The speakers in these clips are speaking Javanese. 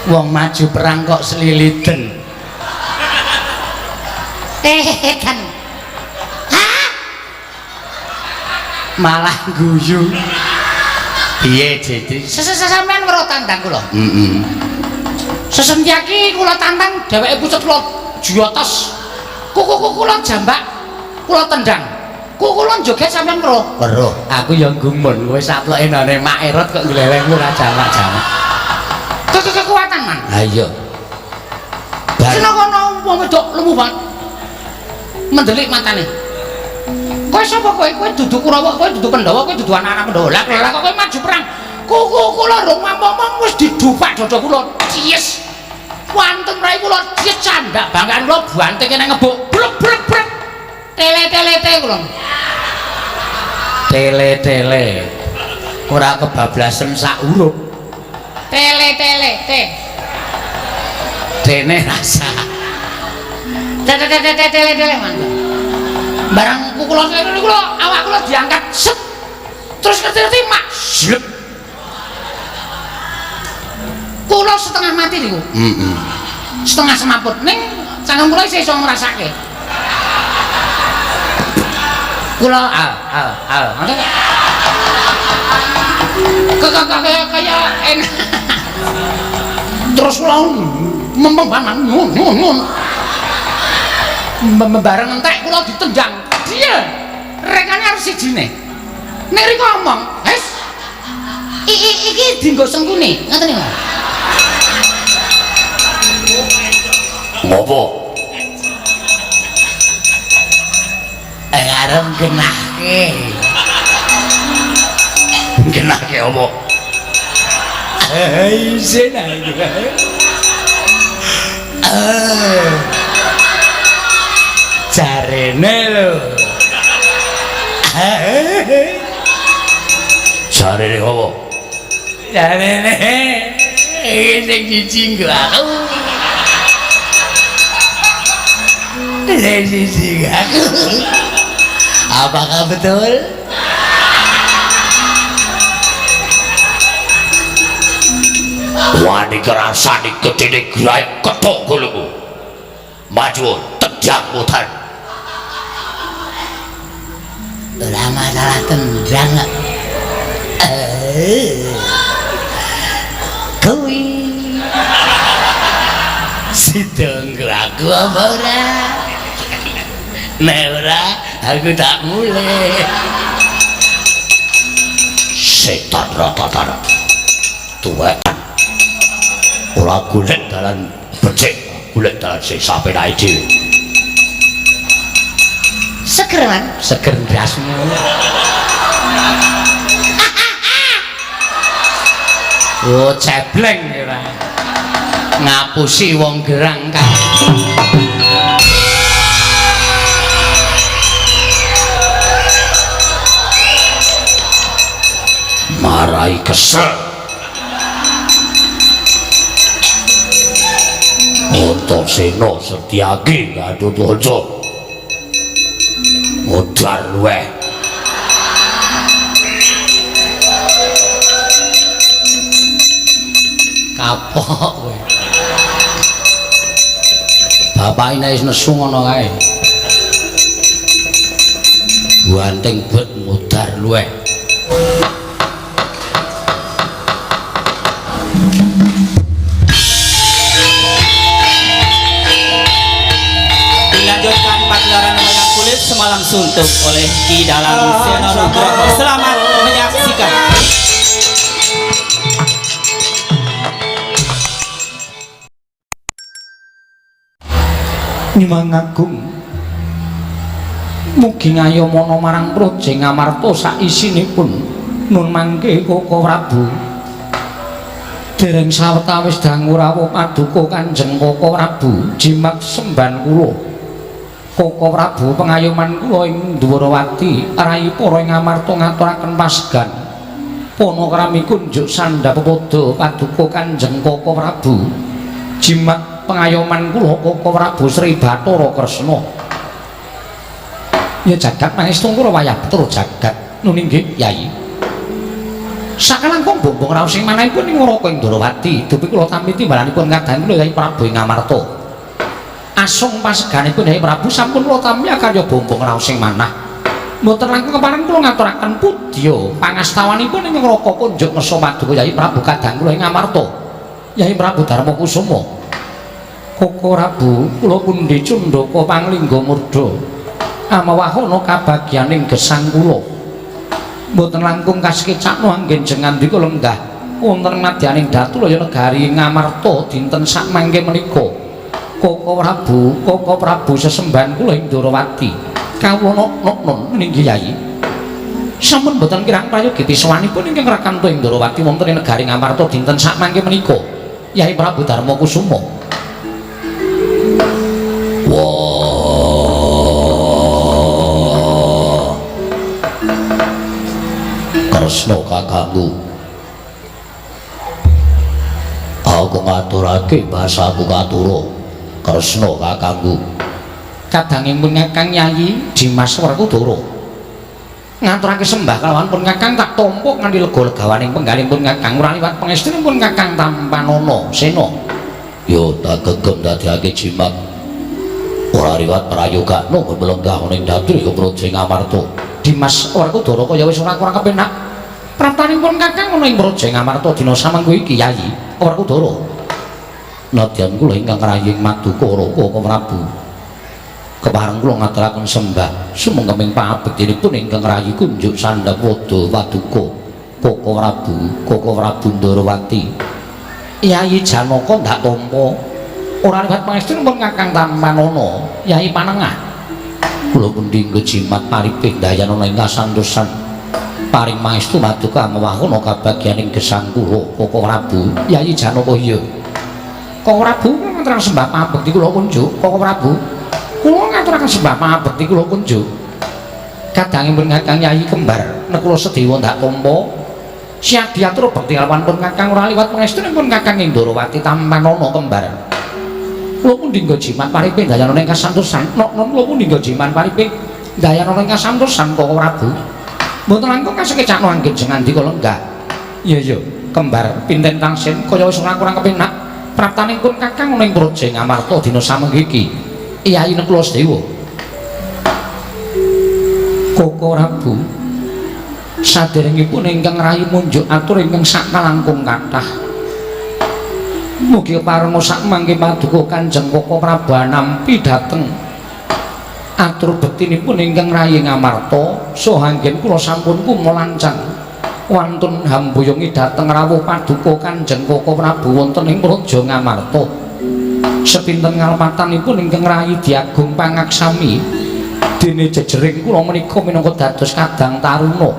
Wong maju perang kok seliliden. Tekan. Hah? Malah guyu. Piye, Jitri? Sampean weruh tandang kula. Heeh. Sesentyaki kula tantang dheweke pucet kula jotos. Kuku kula jambak kula tendang. Kuku kula joget sampean weruh. Weruh. Aku ya gumun kowe saploke nane Mak Erot kok gleleng ora jamak-jamak. Kekuatan man. Ha iya. Bar Sino kono wong wedok lemu banget. Mendelik matane. Kowe sapa kowe? Kowe dudu Kurawa, kowe dudu Pandhawa, kowe dudu anak-anak Pandhawa. Lah lah kok kowe maju perang. Kuku kula rung mamong wis didupak dada kula. Cies. Wantun rai kula cies candak bangkaan kula banteng nang ngebuk. Blek blek blek. Tele-tele te kula. Tele-tele. Ora kebablasen sak huruf. Tele-tele te. Dene rasa. Tele-tele mantap. Barang kula kula awak kula diangkat set. Terus ngerti-ngerti mak slep. Kula setengah mati niku. Heeh. Setengah semaput ning cangkem kula isih iso ngrasake. Kula al al al. Ngoten. Kaya kaya enak. Terus kula mempeng banget nun nun nun. Bareng entek kula ditendang. Dia rekane arep sijine. Nek riko omong, "Hes. Iki dienggo sengkune." Ngoten niku. Ngopo? Arep genahke. Genahke opo? Isin ae. Jarene lho. Jarene opo? Jarene iki sing siji nggo aku. Sing siji aku. Apakah betul? Wani kerasane gedene grae kethok guluku. Maju tendang mutan. Ora masalah tendang kok. Kuwi sida nggo aku apa ora? Nek ora, aku tak mulih. Setan rata-rata. Tuwekan. Ora golek dalan becik, golek dalan sing sapenake dhewe. Seger man, seger ndasmu. Oh, cebleng ora. Ngapusi wong gerang kang. Marai kesel. Antasena Setyaki Gatotkaca. Modar luweh. Kapok kowe. Bapake nek wis nesu ngono kae. Buanting bet modar luweh. Dilanjutkan pagelaran wayang kulit semalam suntuk oleh Ki Dalang Seno Nugroho. Selamat menyaksikan. Nyuwun agung mugi ngayomana marang praja Ngamarta saisinipun nun mangke Koko Prabu. Dereng sawetawis dangu rawuh paduka Kanjeng Koko Prabu jimat semban kula. Koko Prabu pengayoman kula ing Dwarawati rai para ing Ngamarta ngaturaken pasegan. Panakrami kunjuk sandhap pepada paduka Kanjeng Koko Prabu jimat pengayoman kula Koko Prabu Sri Bathara Kresna. Ya jagat pangestu kula wayah Bathara jagat. Nun inggih Yai. Sakalangkung bombong raos ing manahipun ing Raka ing Ndorowati, dupi kula tampi timbalanipun kadang kula Yai Prabu ing Ngamarta. Asung paseganipun Yai Prabu sampun kula tampi akarya bombong raos ing manah. Mboten langkung kepareng kula ngaturaken pudya pangastawanipun ing Raka kunjuk ngersa paduka Yai Prabu kadang kula ing Ngamarta. Yai Prabu Darma Kusuma. Koko Prabu kula pundi cundaka panglingga murda. Amawahana kabagyaning gesang kula. Mboten langkung kasekecakno anggen jengandika lenggah wonten madyaning Datulaya negari Ngamarta dinten sakmangke menika. Koko Prabu, Koko Prabu sesembahan kula ing Ndorowati. Kawula nok-nok ninggi Yai. Sampun mboten kirang prayogi pisowanipun ingkang rakanto ing Ndorowati wonten ing negari Ngamarta dinten sakmangke menika. Yai Prabu Darma Kusuma. Wah. Kresna kakangku, aku ngaturake bahasaku katura. Kresna kakangku. Kadanging pun Kakang Yayi Dimas Werkudara ngaturake sembah kalawan pun Kakang tak tampa kanthi lega-legawaning penggalih pun Kakang ora liwat pangestunipun Kakang Tampanana Sena. Yo tak gegem dadekake jimat ora liwat prayogakno mlenggah ning dadi praja Ngamarta. Dimas Werkudara kaya wis ora kurang kepenak. Praptanipun Kakang ana ing praja Ngamarta dina samangku iki Yayi Werkudara. Nadyan kula ingkang raying maduka Raka Prabu, kepareng kula ngaturaken sembah sumengkeming pangabektinipun ingkang rayi kunjuk sandhap wada paduka Koko Prabu, Koko Prabu Ndorowati. Yayi Janaka ndak tampa ora liwat pangestunipun Kakang Tampanana Yayi Panengah. Kula pundi ngejimat paripih dayanana ing kasantosan paring pangestu paduka mewahana kabagyaning gesang kula Koko Prabu. Yayi Janaka iya. Koko Prabu ngaturaken sembah pangabekti kula kunjuk. Koko Prabu kula ngaturaken sembah pangabekti kula kunjuk. Kadangipun Kakang Yayi kembar nekula sedewa ndak tampa siadi atur bekti kalawan pun Kakang ora liwat pangestunipun Kakang ing Ndorowati Tampanana kembar. Kula pundi nggo jimat paripih dayanana ing kasantosan. Nok-nok kula pundi nggo jimat paripih dayanana ing kasantosan Koko Prabu. Mboten langkung kasekecakno anggen jengandika lenggah. Iya iya, kembar pinten tangsin kaya wis ora kurang kepenak. Praptaning pun Kakang ana ing praja Ngamarta dina samengki iki. Yayi Nekula Sedewa. Koko Prabu saderengipun ingkang rayi munjuk atur ingkang sakalangkung kathah. Mugi parenga sakmangke paduka Kanjeng Koko Prabu nampi dhateng atur bektinipun ingkang rayi Ngamarta saha anggen kula sampun kumalancang wantun hambuyungi dhateng rawuh paduka Kanjeng Koko Prabu wonten ing praja Ngamarta. Sepinten ngalepatanipun ingkang rayi diagung pangaksami dene jejering kula menika minangka dados kadang taruna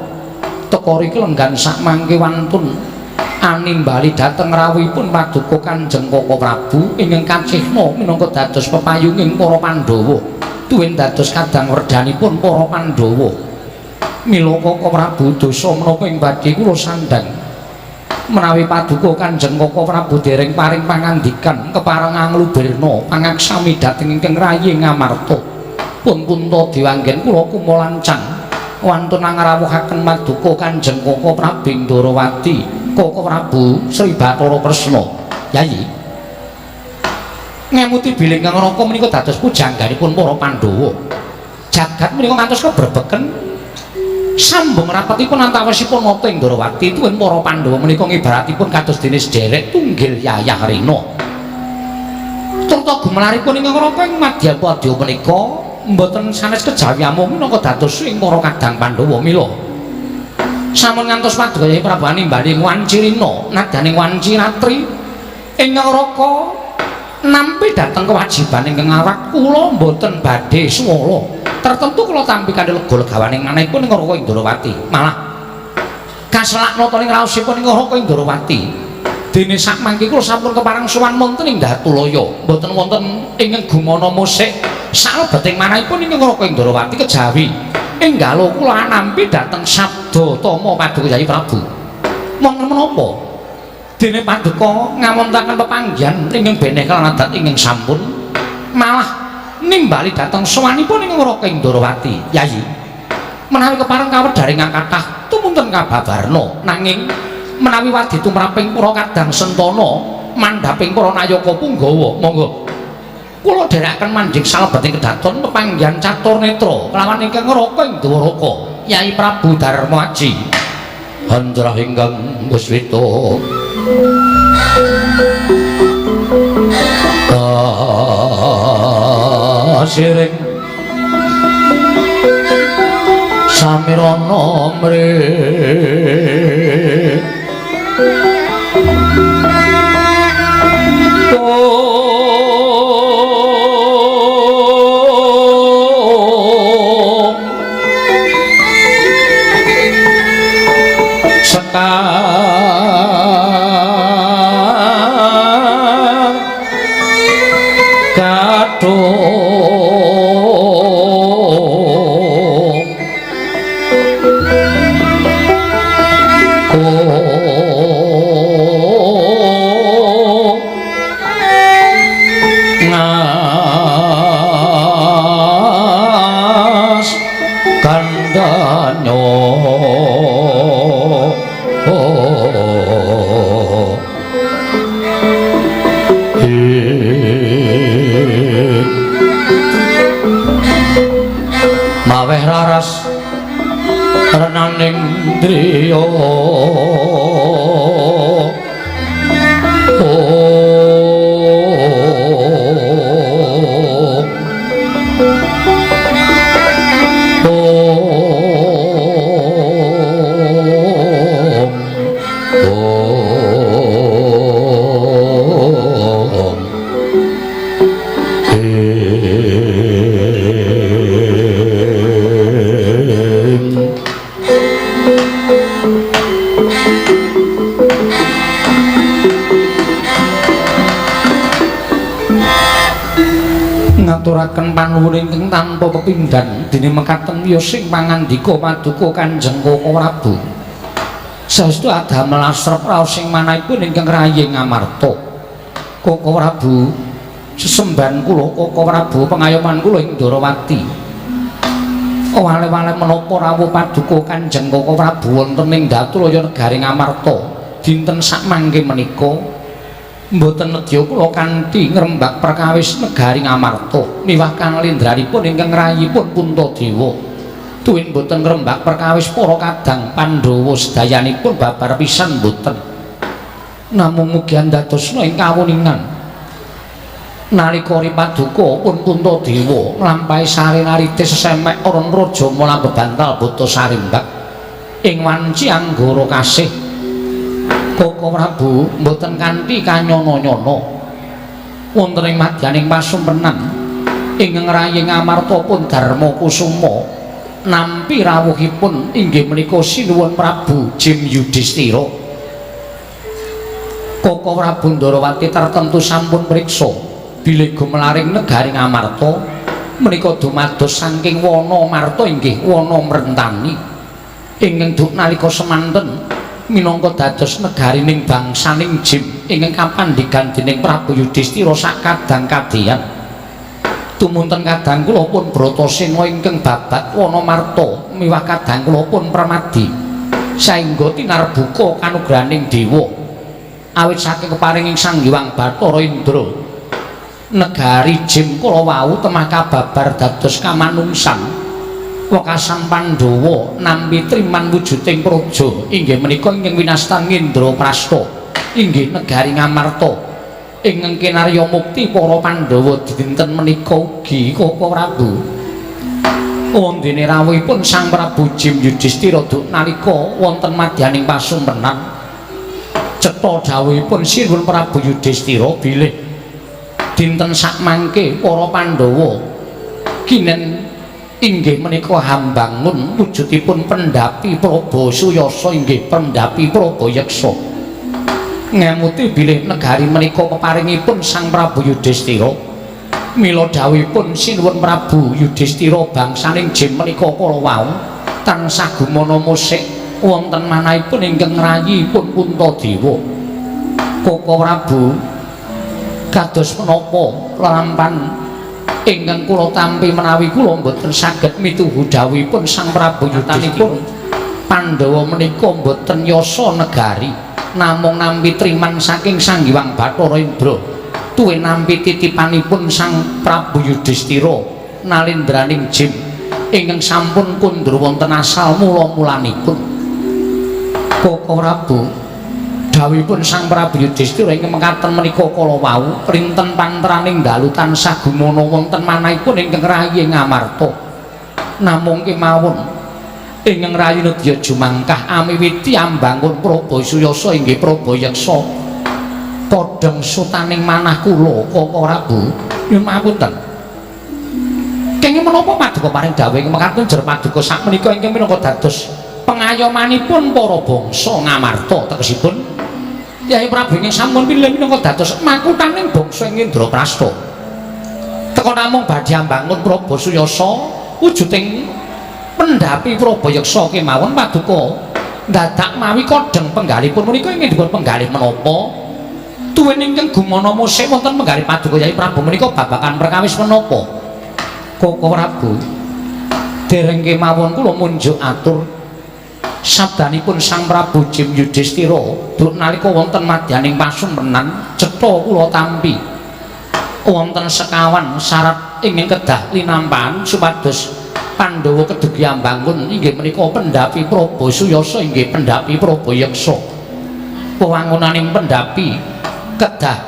teka riki lenggan sakmangke wantun animbali dhateng rawuhipun paduka Kanjeng Koko Prabu ingkang kacihna minangka dados pepayunging para Pandhawa tuwin dados kadang werdhanipun para Pandhawa. Mila Koko Prabu dosa menapa ing badhe kula sandhang menawi paduka Kanjeng Koko Prabu dereng paring pangandikan kepareng anglubirna pangaksami dhateng ingkang rayi Ngamarta. Pun punta diwanggen kula kumalancang wantun angrawuhaken paduka Kanjeng Koko Prabu Ndorowati Koko Prabu Sri Bathara Kresna. Yayi ngemuti bilih ingkang Raka menika dados pujangganipun para Pandhawa. Jagat menika ngantos kebrebeken sambung rapetipun antawisipun nata ing Ndorowati tuwin para Pandhawa menika ngibaratipun kados dene sederek tunggil yayah rina. Turta gumelaripun ingkang Raka ing madyapadya menika mboten sanes kejawi amung minangka dados ing para kadang Pandhawa. Mila sampun ngantos paduka Yai Prabu nimbali wanci rina nadaning wanci ratri ingkang Raka nampi dhateng kewajiban ingkang awak kula mboten badhe swala tertentu kula tampi kanthi lega-legawaning manahipun ing Raka Ndorowati. Malah kaselak nata ing raosipun ing Raka Ndorowati dene sakmangke kula sampun kepareng sowan wonten ing Datulaya mboten wonten ingkang gumana musik salebeting manahipun ing Raka Ndorowati kejawi enggalo kula nampi dhateng sabda tama paduka Yai Prabu. Wonten menapa dene paduka ngawontenaken pepanggihan ingkang beneh kalawan adat ingkang sampun malah nimbali dhateng sowanipun ing Raka Ndorowati. Yayi menawi kepareng kawedharing kathah tumunten kababarna nanging Menawi wadi tumraping para kadang sentana mandhaping para nayaka punggawa, monggo kula dherekaken manjing salebeting kedaton pepanggihan catur netra kelawan ingkang ngraka ing Dwaraka Yai Prabu Darma Aji. Handrah ingkang Guswita siring samirana mrih sekar kadung ngas kandanyo maweh raras renaning driya ngaturaken panuwun ingkang tanpa pepindhan dene mekaten wiyos ing pangandika paduka Kanjeng Koko Prabu. Saestu adamel asrep raos ing manahipun ingkang rayi Ngamarta. Koko Prabu, sesembahan kula Koko Prabu pengayoman kula ing Ndorowati. Wale-wale menapa rawuh paduka Kanjeng Koko Prabu wonten ing Datulaya negari Ngamarta dinten sakmangke menika mboten nedya kula kanthi ngrembak perkawis negari Ngamarta miwah kalendranipun ingkang rayipun Puntadewa. Tuwin mboten ngrembak perkawis para kadang Pandhawa sedayanipun babar pisan mboten. Namung mugi andadosna ing kawuningan nalika ripaduka pun Puntadewa nglampahi sarenarite sesemek aran raja mula bebantal bata sarimbak ing wanci anggara kasih. Koko Prabu mboten kanthi kanyono-nyono wonten ing madyaning pasumpenan ingkang rayi Ngamarta pun Darma Kusuma nampi rawuhipun inggih menika Sinuwun Prabu Jim Yudhistira. Koko Prabu Ndorowati tertentu sampun priksa bilih gumelaring negari Ngamarta menika dumados saking wana marta inggih wana mrentani ingkang duk nalika semanten minangka dados negarining bangsaning Jim ingkang kapandigan dening Prabu Yudhistira sakadang kadeyan. Tumunten kadang kula pun Bratasena ingkang babat wana marta miwah kadang kula pun Permadi saengga tinarbuka kanugrahaning dewa awit saking keparinging Sang Hyang Bathara Indra negari Jim kala wau temah kababar dados kamanungsan wekasan Pandhawa nampi triman wujuding praja inggih menika ingkang winastan Indraprasta inggih negari Ngamarta ingkang kinarya mukti para Pandhawa dinten menika ugi Koko Prabu. Wondene rawuhipun Sang Prabu Jim Yudhistira duk nalika wonten madyaning pasumpenan cetha dawuhipun Sinuwun Prabu Yudhistira bilih dinten sakmangke para Pandhawa kinen inggih menika hambangun wujudipun pendhapi Praba Suyasa inggih pendhapi Praba Yeksa ngemuti bilih negari menika peparingipun Sang Prabu Yudhistira. Mila dawuhipun Sinuwun Prabu Yudhistira bangsaning Jim menika kala wau tansah gumana musik wonten manahipun ingkang ngrayipun Puntadewa. Koko Prabu kados menapa lelampan ingkang kula tampi menawi kula mboten saged mituhu dawuhipun Sang Prabu Yudhistira. Pandhawa menika mboten yasa negari. Namung nampi triman saking Sang Hyang Bathara Indra tuwin nampi titipanipun Sang Prabu Yudhistira nalindraning jim ingkang sampun kundur wonten asal mula-mulanipun. Koko Prabu, dawuhipun Sang Prabu Yudhistira ingkang mekaten menika kala wau rinten pantraning dalu tansah gumana wonten manahipun ingkang rayi Ngamarta. Namung kemawon ingkang rayi nedya jumangkah amiwiti ambangun Praba Suyasa inggih Praba Yeksa kodheng sutaning manah kula Koko Prabu. Nyuwun pangapunten, kenging menapa paduka paring dawuh ingkang mekaten jer paduka sakmenika ingkang minangka dados pengayomanipun para bangsa Ngamarta, tegesipun Kyai Prabu ingkang sampun pilih minangka dados makuthaning bangsa ing Indraprastha. Teka namung badhe ambangun Praba Suyasa wujuding pendhapi Praba Yeksa kemawon paduka dadak mawi kodheng penggalipun menika ingkang dipun penggalih menapa? Tuwin ingkang gumana musik wonten penggalih paduka Kyai Prabu menika babagan perkawis menapa? Koko Prabu, dereng kemawon kula munjuk atur sabdanipun Sang Prabu Jim Yudhistira duk nalika wonten madyaning pasumpenan cetha kula tampi wonten sekawan syarat ingkang kedah linampahan supados Pandhawa kedugi ambangun inggih menika pendhapi Praba Suyasa inggih pendhapi Praba Yeksa. Wewangunaning pendhapi kedah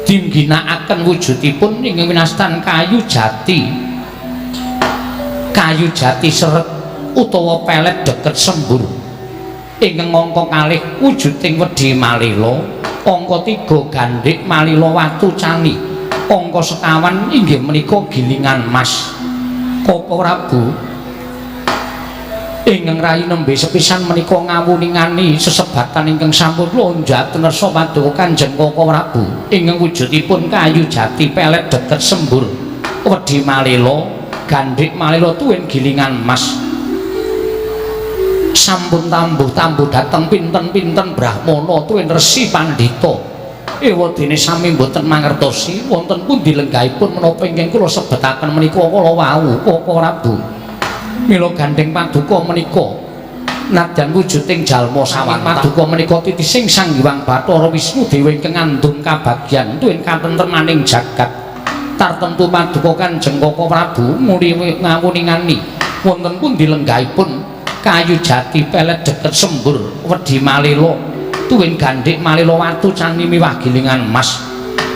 dingginakaken wujudipun ingkang winastan kayu jati. Kayu jati seret utawa pelet deket sembur. Ingkang angka kalih wujuding wedhi malila, angka 3 gandhik malila watu cani, angka sekawan inggih menika gilingan mas. Koko Prabu ingkang rayi nembe sepisan menika ngawuningani sesebatan ingkang sampun lonjat nersa paduka Kanjeng Koko Prabu ingkang wujudipun kayu jati pelet deket sembur, wedhi malila, gandhik malila tuwin gilingan mas. Sampun tambuh-tambuh dhateng pinten-pinten brahmana tuwin resi pandhita. Ewadene sami mboten mangertosi wonten pundi lenggahipun menapa ingkang kula sebetaken menika kala wau Koko Prabu. Mila gandheng paduka menika nadyan wujuding jalma sawan paduka menika titising Sang Hyang Bathara Wisnu Dewa ingkang ngandung kabagyan tuwin katentremaning jagat. Tartemtu paduka Kanjeng Koko Prabu muli ngawuningani wonten pundi lenggahipun kayu jati pelet deket sembur, wedhi malila tuwin gandhik malila watu cani miwah gilingan mas.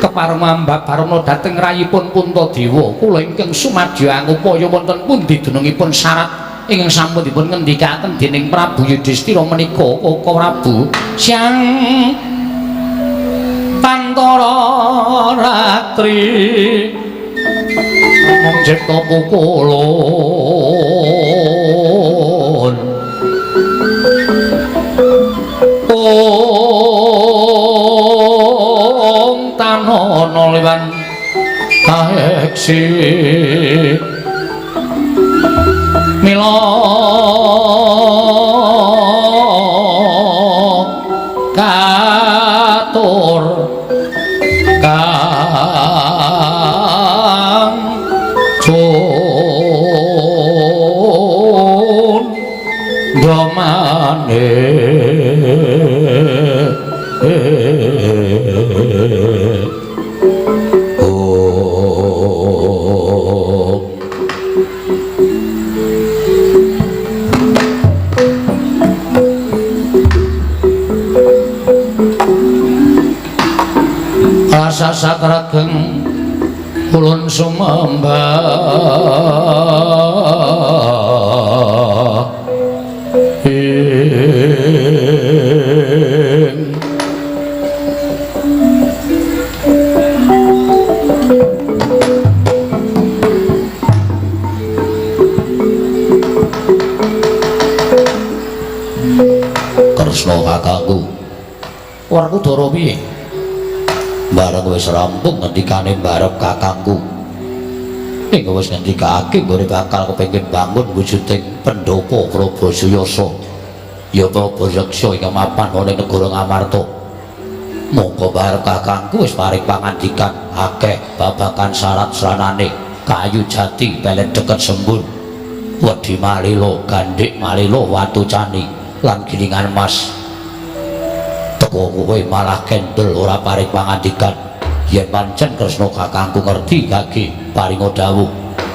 Kepareng mambabarana dhateng rayipun Puntadewa kula ingkang sumadyo angupaya wonten pundi dunungipun syarat ingkang sampun dipun ngendikaken dening Prabu Yudhistira menika Koko Prabu. Siang pantara ratri mung cipta pukulun ong tanono liwan kaeksi mila katur kang cun domane. Rasa sakrageng ulun sumembah ing Kresna kakangku. Werkudara piye? Bareng wis rampung ngendikane barep kakangku. Ing wis ngendikake nggone bakal kepengin bangun wujuding pendhapa Praba Suyasa. Ya Praba Yeksa ingkang mapan ana ing negara Ngamarta. Monggo barep kakangku wis paring pangandikan akeh babagan syarat sranane kayu jati pelet deket sembur, wedhi malila, gandhik malila, watu cani lan gilingan mas. Teko kowe malah kendel ora paring pangandikan. Yen pancen Kresna kakangku ngerti kage paringa dawuh,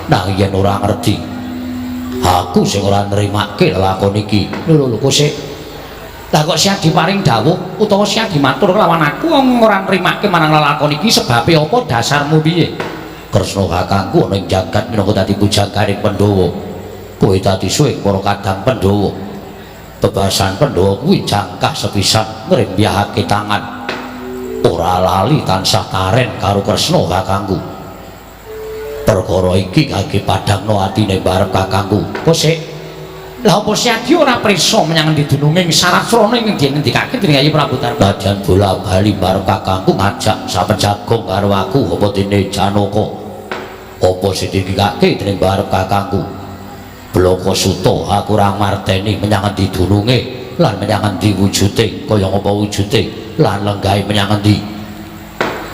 nanging yen ora ngerti aku sing ora nrimake lelakon iki. Lho lho kosek. Lah kok Siadi paring dawuh utawa Siadi matur kelawan aku wong ora nrimake marang lelakon iki sebabe apa, dasarmu piye? Kresna kakangku ana ing jagat minangka dadi pujangganing Pandhawa. Kowe dadi suwing para kadang Pandhawa. Bebasan Pandhawa kuwi jangkah sepisan ngrembyahake tangan. Ora lali tansah taren karo Kresna kakangku. Perkara iki kage padhangno atine barep kakangku. Kosek. Lah apa Siadi ora prisa menyang endi dununging Sarasrana ing ngendikake dening Yayi Prabu Darma? Nadyan bola-bali barep kakangku ngajak saben jagung karo aku apa dene Janaka. Apa sing dikikake dening barep kakangku? Blaka Suta aku ora marteni menyang endi dununge lan menyang endi wujude, kaya ngapa wujude lan lenggahe menyang endi.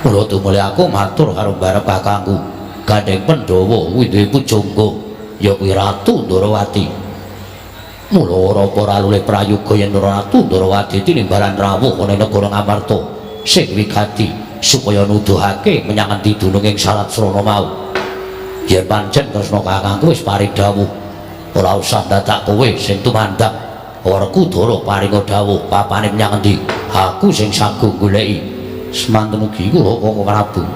Mula tumule aku matur karo barep kakangku, gandeng Pandhawa kuwi duwe pujangga ya kuwi Ratu Ndorowati. Mula ora ora lulih prayoga yen Ratu Ndorowati tinimbalan rawuh ana negara Ngamarta sing wigati supaya nuduhake menyang endi dununging Sarasrana mau. Yen pancen Kresna kakangku wis paring dawuh, ora usah dadak kowe sing tumandang. Werkudara paringa dawuh papane menyang endi, aku sing sagung goleki. Semanten ugi kula Koko Prabu.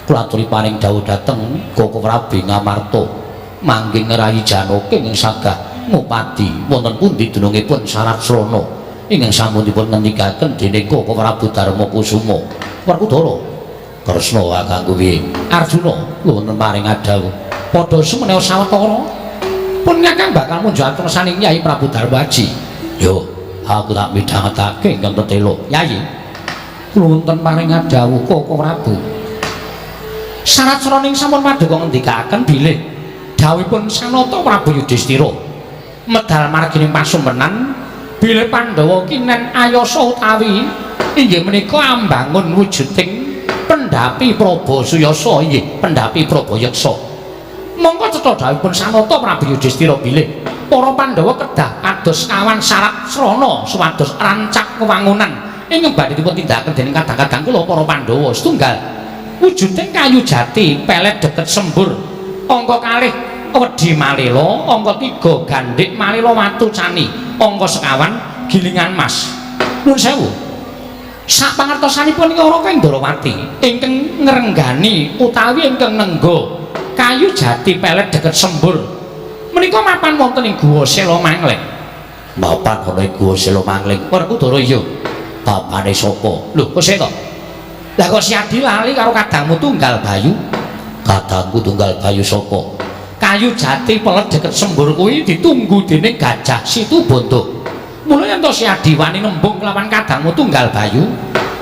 Kula aturi paring dawuh dhateng Koko Prabu Ngamarta manggih ngrayi Janaka ingkang sagah ngupadi wonten pundi dunungipun Sarasrana ingkang sampun dipun ngendikaken dening Koko Prabu Darma Kusuma. Werkudara, Kresna kakangku piye? Arjuna wonten paring dawuh. Padha sumeneha sawetara pun kakang bakal munjuk saning Yayi Prabu Darmaji. Yo, aku tak midhangetake ingkang tetelo. Yayi, kula wonten paring dawuh Koko Prabu. Sarasrana sampun paduka ngendikaken bilih dawuhipun Sanata Prabu Yudhistira medal margining pasumpenan bilih Pandhawa kinen ayasa utawi inggih menika ambangun wujuding pendhapi Praba Suyasa inggih pendhapi Prabayaksa. Mongko cetha dawuhipun Sanata Prabu Yudhistira bilih para Pandhawa kedah kados kawan Sarasrana supados rancak kewangunan ingkang badhe dipun tindakaken dening kadang-kadang kula para Pandhawa. Setunggal wujuding kayu jati pelet deket sembur, angka kalih wedi malela, angka 3 gandhik malela watu cani, angka sekawan gilingan mas. Nuwun sewu, sak pangertosanipun ing Raka Ndorowati ingkang ngrenggani utawi ingkang nengga kayu jati pelet deket sembur menika mapan wonten ing Guwa Sela Mangling. Mapan ana ing Guwa Sela Mangling. Werkudara iya. Papane sapa? Lho, kok sik to? Lah kok Siadi lali karo kadangmu tunggal Bayu? Kadangku tunggal Bayu sapa? Kayu jati pelet deket sembur kuwi ditunggu dening Gajah Situbondo. Mula yen to Siadi wani nembung kelawan kadangmu tunggal Bayu,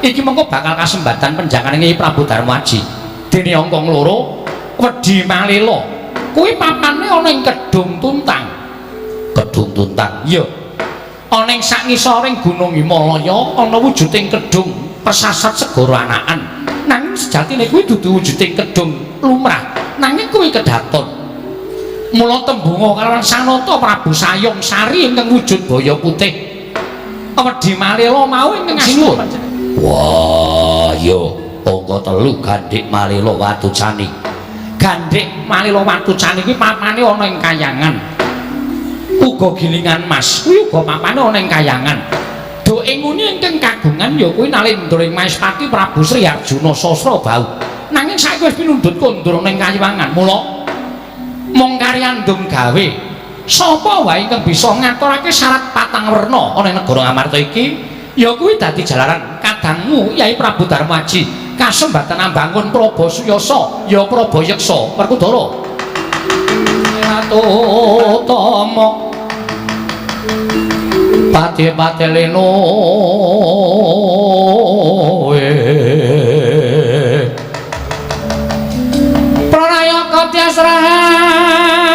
iki mengko bakal kasembatan penjangane Kyai Prabu Darmaji. Dene angka loro wedi malela kuwi papane ana ing Kedung Tuntang. Kedung Tuntang? Iya. Ana ing sak ngisoring Gunung Himalaya ana wujuding kedung persasat segara anakan. Nanging sejatine kuwi dudu wujuding kedung lumrah, nanging kuwi kedaton. Mula tembunga kalawan Sanata Prabu Sayung Sari ingkang wujud baya putih. Wedi malela mau ingkang sinuwun. Wah, iya, angka 3 gandhik malela watu cani. Gandhik malela watu cani kuwi papane ana ing kayangan. Uga gilingan mas kuwi uga papane ana ing kayangan. Doke nguni ingkang kagungan ya kuwi Nalendra ing Maespati Prabu Sri Arjuna Sasrabahu. Nanging saiki wis pinundhut kondur ning kayiwangan. Mula mung karyandung gawe sapa wae ingkang bisa ngaturake syarat patang werna ana ing negara Ngamarta iki ya kuwi dadi jalaran kadangmu Yai Prabu Darmaji kasembatan ambangun Praba Suyasa ya Prabayaksa. Werkudara Ratu Tama pati-pati leno Pranaya Katyas Raharja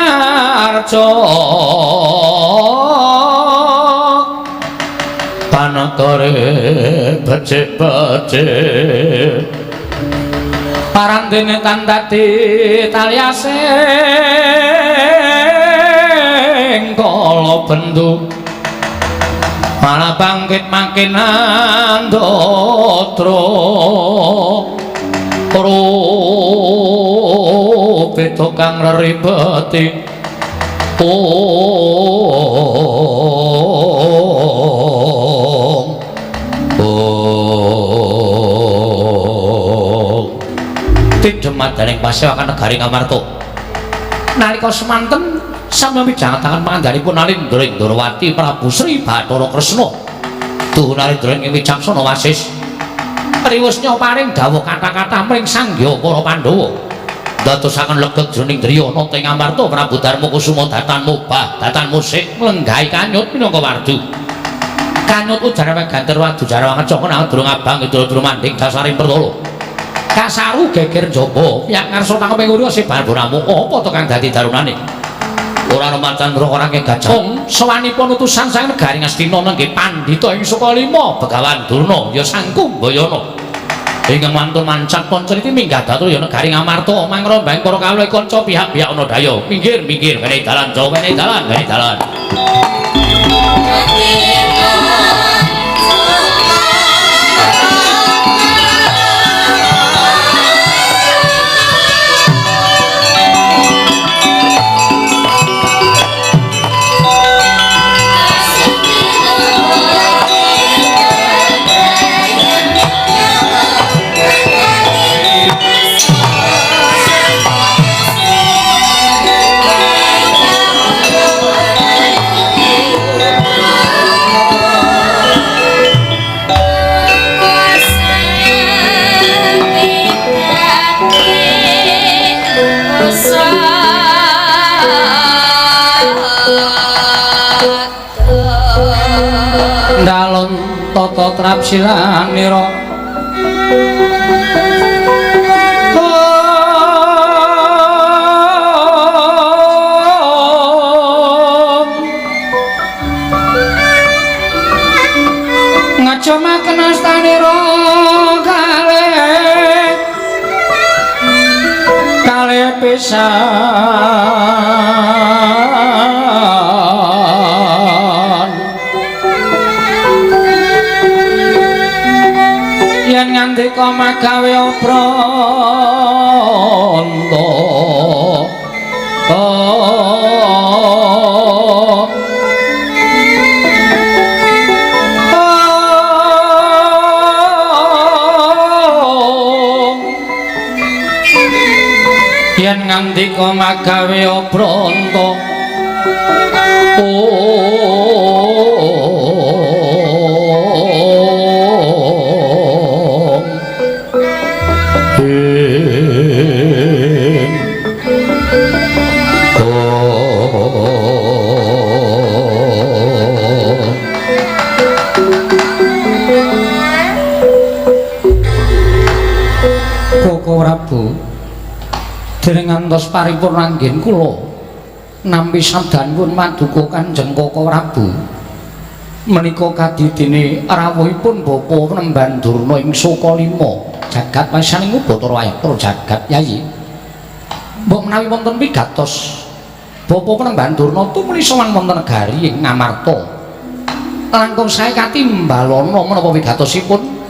panekare becik-becik parandene tan dadi taliasing kala bendu Malah bangkit makin andotro beda kang reribeti ong ong tidemadaning pasewakan negari Ngamarta. Nalika semanten sami mijangetaken pangandhanipun Nalindra ing Ndorowati Prabu Sri Bathara Kresna. Duh Nalindra ing wicaksana wasis. Riwusnya paring dawuh kata-kata mring sangya para Pandhawa. Dadosaken legeg jroning driya nata ing Amarta Prabu Darma Kusuma datan mubah datan musik mlenggahi kanyut minangka wardu. Kanyut ujar ganter wadu jarwa ngecaka nang durung abang idul manding dasaring pertala. Kasaru geger njaba piyak ngarsa tangkep ing urya sebar bonamu apa to kang dadi darunane. Ora ana macan ora ing gajah. Sowanipun utusan saking negari Ngastina nenggih pandhita ing Sukalima Begawan Durna ya Sang Kumbayana. Ingkang wantun mancak pancariti minggah datur ya negari Ngamarta mangrombang para kawula kanca pihak-pihak ana daya. Minggir-minggir wenehi dalan Jawa wenehi dalan wenehi dalan. Dalon tata trapsilanira ngajamaken astanira kalih kalih pisan yen ngandika magawe obranta yen ngandika magawe obranta Koko Prabu dereng ngantos paripurna anggen kula nampi sabdanipun paduka Kanjeng Koko Prabu menika kadidene rawuhipun Bapa Penemban Durna ing Sukalima jagat wasaning Bathara Wayaktra jagat Yayi. Mbok menawi wonten pigatos Bapa Penemban Durna tumuli sowan wonten negari ing Ngamarta langkung sae katimbalana menapa wigatosipun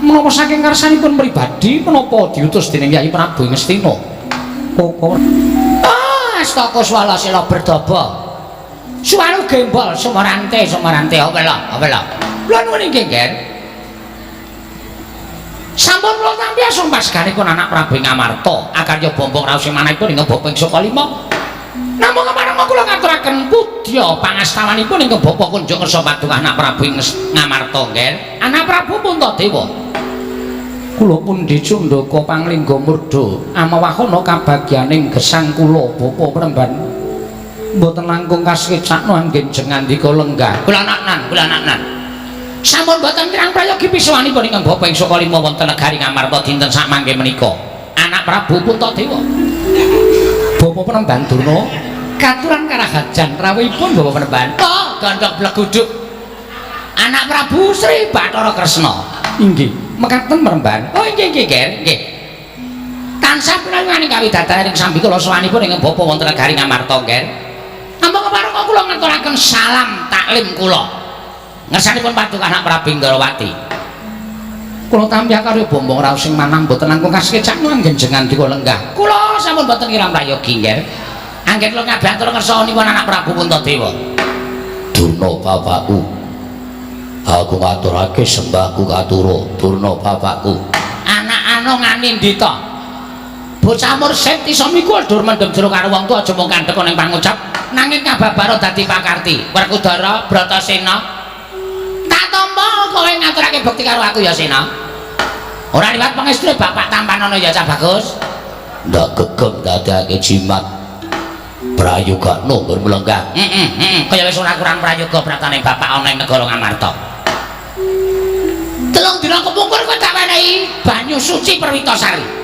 menapa saking karsanipun pribadi menapa diutus dening Yayi Prabu ing Ngastina. Koko astaka swala sila berdaba suwaru gembol sumarante sumarante awela awela kula nuwun inggih nggih sampun kula tampi asung pasganipun anak Prabu Ngamarta akarya bombong raos manahipun ing Bapa ing Sukalima namung kepareng kula ngaturaken pudya pangastawanipun ing Bapa Kunjung Kersa Paduka anak Prabu ing Ngamarta nggih anak Prabu Puntadewa kula pundi cundaka panglingga murda amawahana kabagyaning gesang kula Bapa Penemban mboten langkung kasecakno anggen jeng ngandika lenggah kula anaknan kula anaknan sampun mboten kirang prayogi pisuwanipun ingkang Bapa ing Sukalima wonten negari Ngamarta dinten sakmangke menika anak Prabu Puntadewa Bapa Penemban Durna katuran karahajan rawuhipun Bapa Penemban oh gondhok bleguduk anak Prabu Sri Bathara Kresna inggih mekaten Penemban oh inggih inggih nggih tansah pinanganing kawidadaran ing sambikala sowanipun ing Bapa wonten negari Ngamarta nggih namung kepareng kula ngaturaken salam taklim kula. Ngersanipun Paduka Anak Prabu Ndrawati. Kula tampi karya bombong raos sing manah mboten langkung kasekecakno anggen jenengan dika lenggah. Kula sampun mboten kirang prayogi nggih. Anggen kula kabeh atur kersanipun Anak Prabu Puntadewa. Durna bapakku. Aku ngaturake sembahku katura Durna bapakku. Anak ana nganindita. Bocah mursid iso mikul dur mendem jero karo wong tuwa aja mung kandhek ning pangucap nanging kababara dadi pakarti. Werkudara Bratasena. Tak tampa kowe ngaturake bekti karo aku ya Sena. Ora liwat pangestune bapak tampanana ya Cah Bagus. Ndak gegem dadekake jimat. Prayogakno nggon mlenggah. Heeh. Kaya wis ora kurang prayoga pratane bapak ana ing negara Ngamarta. 3 dina kepungkur kowe tak wenehi banyu suci Perwitasari.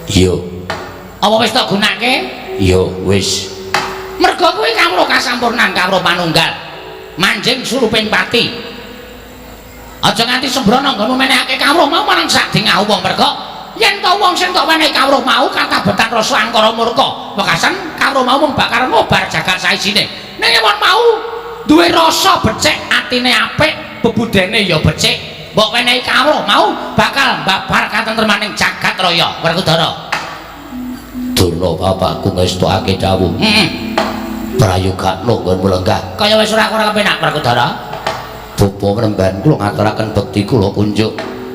Iya. Apa wis tak gunake? Iya, wis. Merga kuwi kawruh kasampurnan kawruh panunggal. Manjing suruping pati. Aja nganti sembrono nggonmu menehake kawruh mau marang sadingah wong merga yen to wong sing tok wenehi kawruh mau katabetan rasa angkara murka. Wekasan kawruh mau mung bakal ngobar jagat saisine. Ning wong mau duwe rasa becik, atine apik, bebudene ya becik. Mbok wenehi kawruh mau bakal babar katentremaning jagat raya. Werkudara. Durna bapakku ngestokake dawuh. Heeh. Prayogakno nggon mlenggah. Kaya wis ora kurang kepenak Werkudara. Bapa mremban kula ngaturaken bekti kula kunjuk.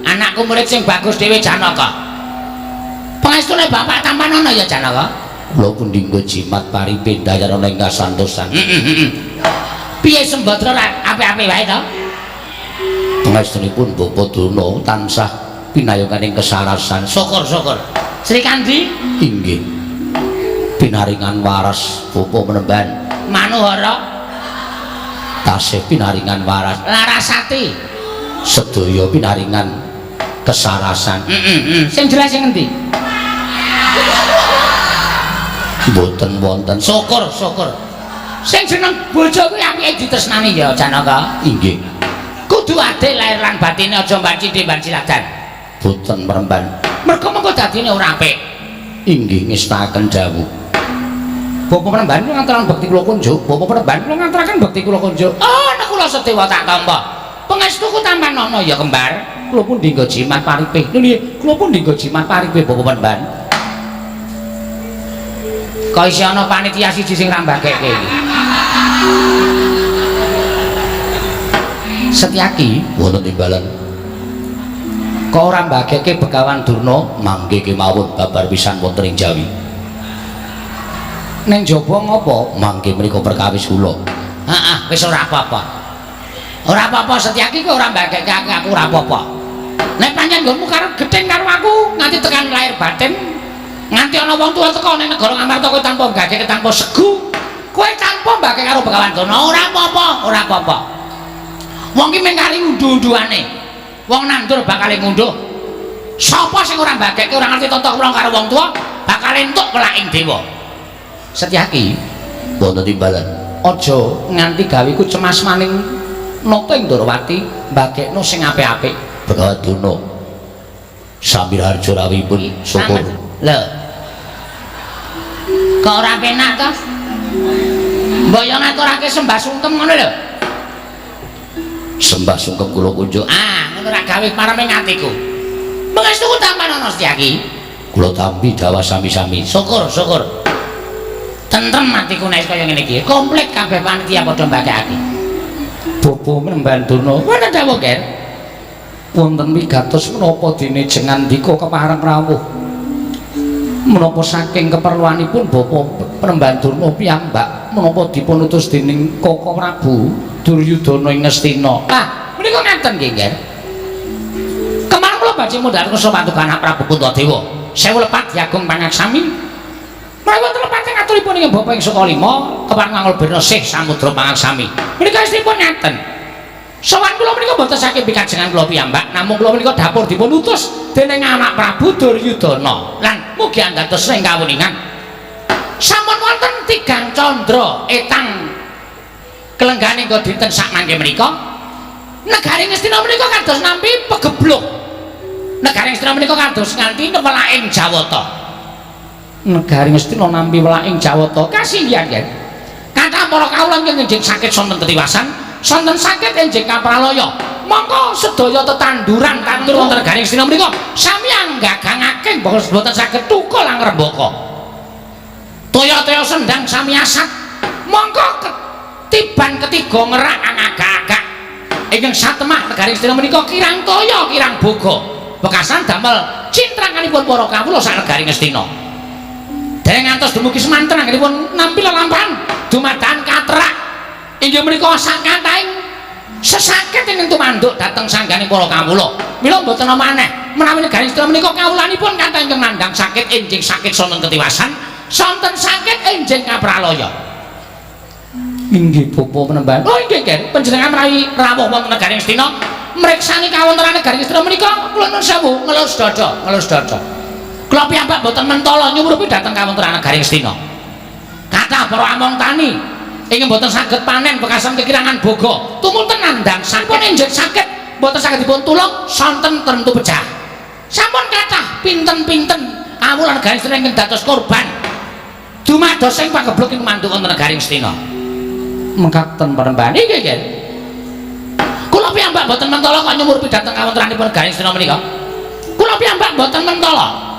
Anakku murid sing bagus dhewe Janaka. Pangestune bapak tampanana ya Janaka. Kula pundi nggo jimat paripe dayana ing kasantosan. Heeh. Piye Sembadra apik-apik wae to? Pangestunipun Bapa Durna tansah pinayungan ing kesarasan. Syukur-syukur. Sri Kandi inggih. Pinaringan waras Bapa Mremban. Manohara tasih pinaringan waras. Larasati sedaya pinaringan kesarasan. Heeh. Sing jelas sing endi? Mboten wonten. Syukur-syukur. Sing jeneng bojo kuwi apike ditresnani ya Janaka. Inggih. Kudu adil lahir lan batine aja mbanci timban siladan. Boten mremban. Merga mengko dadine ora apik. Inggih ngestakaken dawuh. Bapak Mremban kula ngaturaken bekti kula kunjuk. Bapak Mremban kula ngaturaken bekti kula kunjuk. Oh, nek kula sedewa tak tampa. Pangestuku tampanana ya kembar. Kula pundi nggo jimat paripe. Lho kula pundi nggo jimat paripe Bapak Mremban. Kok isih ana panitia siji sing ra mbagekke iki. Setyaki wonten timbalan. Kok ora mbagekke Begawan Durna mangke kemawon babar pisan wonten ing Jawi. Ning jaba ngopo? Mangke mriku perkawis kula. Heeh, wis ora apa-apa. Ora apa-apa Setyaki kowe ora mbagekke aku ora apa-apa. Nek pancen nggonmu karo gething karo aku nganti tekan lahir batin, nganti ana wong tuwa teko ning negara Ngamarta kowe tanpa mbageke tanpa segu, kowe tanpa mbageke karo Begawan Durna ora apa-apa, ora apa-apa. Wong ki mung kari unduh-unduhane. Wong nandur bakal ngunduh. Sapa sing ora mbageke ora ngerti tata krama karo wong tuwa bakal entuk welaking dewa. Setyaki wonten timbalan. Aja nganti gaweku cemas maning nata ing Ndrawati mbagekno sing apik-apik. Begawan Durna Samiraharja rawuhipun syukur. Lho. Kok ora penak to? Mbok yo ngaturake sembah sungkem ngono lho. Sembah sungkem kula kunjuk. Ah, ngono ra gawe pareme atiku. Pangestuku tampanana Setyaki. Kula tampi dawah sami-sami. Syukur, syukur. Tentrem atiku nek kaya ngene iki. Komplit kabeh panitia padha mbagekake. Bapa Mremban Durna. Wonten dawuh, Ger. Wonten wigatos menapa dene jengandika kepareng rawuh. Menapa saking keperluanipun Bapa Mremban Durna piyambak menapa dipun utus dening Koko Prabu Duryudana ing Ngastina. Ah, menika ngaten nggih, Ger. Kemarin kula badhe mundhar kersa patukan Anak Prabu Puntadewa. Sewu lepat Agung Pangaksami. Menawi wonten lepate ngaturipun ing Bapa ing Sukalima kepareng ngangul birna sih samudra Pangaksami. Menika istinipun ngaten. Sowan kula menika mboten saking pikajengan kula piyambak, namung kula menika dapur dipun utus dening Anak Prabu Duryudana lan mugi andados ing kawuningan. Sampun wonten tigang candra etang kelenggane nggo dinten sakmangke menika. Negari Ngastina menika kados nampi pegebluk. Negari Ngastina menika kados nganti welaking Jawata. Negari Ngastina nampi welaking Jawata. Kasinggihan yen. Kathah para kawula ingkang ngenjing sakit sonten tetiwasan Sonten sakit enjing kapralaya. Mongko sedaya tetanduran tandur wonten negaring Astina menika sami anggagangake boten saged tukul lan ngrembaka. Toya-toya sendang sami asat. Mongko ketiban ketiga ngerak angagak-agak. Ingkang satemah negaring Astina menika kirang toya kirang boga. Wekasan damel cintranganipun para kawula sak negaring Astina. Dereng ngantos dumugi semanten anggenipun nampi lelampahan dumadakan katrak. Inggih menika sak kathahing sesakit ingkang tumanduk dhateng sangganing para kawula. Mila mboten maneh menawi negaring Astina menika kawulanipun kathah ingkang nandhang sakit enjing sakit sonten ketiwasan, sonten sakit enjing kapralaya. Inggih bapa penemban. Oh inggih nggih, panjenengan menawi rawuh wonten negaring Astina mriksani kawontenan negaring Astina menika kula nuwun sewu ngelus dada, ngelus dada. Kula piyambak mboten mentala nyumurupi dhateng kawontenan negaring Astina. Kathah para among tani ingkang mboten saged panen bekasan kekirangan boga, tumunten nandhang sampun enjing sakit mboten saged dipun tulung sonten tentu pecah. Sampun kathah pinten-pinten kawula negaring Astina ingkang dados korban dumados ing pagebluk ing manduk wonten negaring Astina. Mekaten panembahan. Inggih nggih. Kula piyambak mboten mentala kok nyumurupi dhateng kawontenanipun negaring Astina menika. Kula piyambak mboten mentala.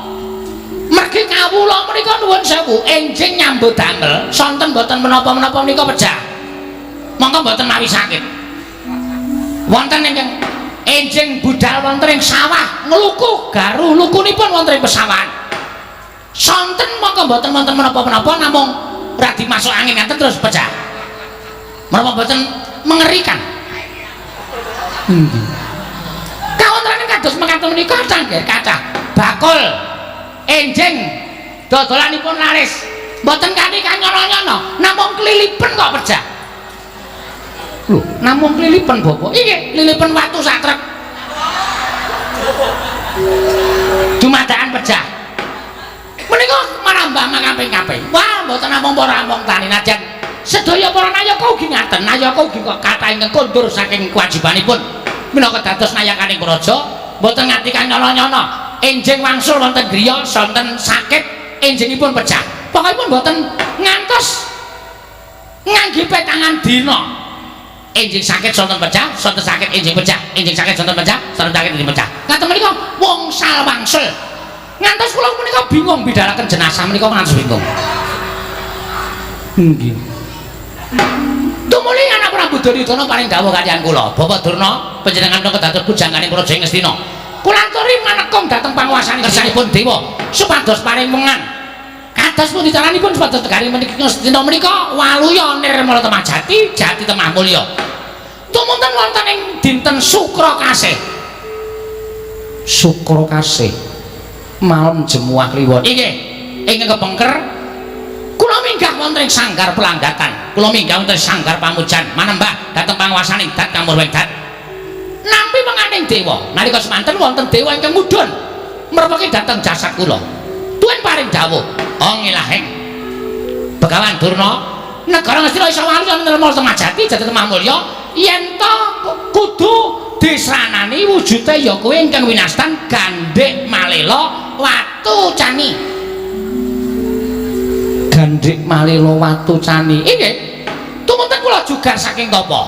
Mergi kawula menika nuwun sewu enjing nyambut damel sonten mboten menapa-menapa menika pejah. Mongko mboten mawi sakit. Wonten ingkang enjing budal wonten ing sawah ngluku garu lukunipun wonten ing pesawahan. Sonten mongko mboten wonten menapa-menapa namung radi masuk angin ngaten terus pecah. Menapa mboten mengerikan? Inggih. Kawontenan kados mekaten menika kathah nggih kathah. Bakul enjing dodolanipun laris. Mboten kanthi kanyono-nyono, namung klilipen kok pejah. Lho, namung klilipen Bapak. Inggih, klilipen watu sak trek. Dumadakan pejah. Menika marambah makaping-kaping. Wah, mboten namung para among tani najan sedaya para nayaka ugi ngaten. Nayaka ugi kok kathah ingkang kondur saking kewajibanipun minangka dados nayakaning praja, mboten nganti kanyono-nyono. Enjing wangsul wonten griya sonten sakit enjingipun pecah. Pokokipun mboten ngantos ngangge petangan dina. Enjing sakit sonten pecah, sonten sakit enjing pecah, enjing sakit sonten pecah, sonten sakit enjing pecah. Ngaten menika wongsal wangsul. Ngantos kula menika bingung bidalaken jenazah menika ngantos bingung. Nggih. Tumuli anak Prabu Duryudana paring dawuh kaliyan kula, Bapak Durna, panjenengan menika dados pujanganing Praja ing Ngastina. Kula aturi manekung dhateng panguwasaning kersanipun dewa supados paring wengan. Kados pundi caranipun supados negari menika Ngastina menika waluya nirmala temah jati, jati temah mulya. Tumunten wonten ing dinten Sukra Kasih. Sukra Kasih. Malem Jemuah Kliwon. Inggih, ingkang kepengker kula minggah wonten ing sanggar pelanggatan. Kula minggah wonten sanggar pamujan manembah dhateng panguwasaning dat kamurwing dat. Nampi wenganing dewa. Nalika semanten wonten dewa ingkang mudhun mrepeki dhateng jasad kula. Tuwin paring dawuh, "Ong ilahing Begawan Durna, negara Ngastina isa waluya nirmala temah jati, jati temah mulya, yen to kudu disranani wujude ya kuwi ingkang winastan Gandhik Malela Watu Cani." Gandhik Malela Watu Cani. Inggih. Tumunten kula jugar saking tapa.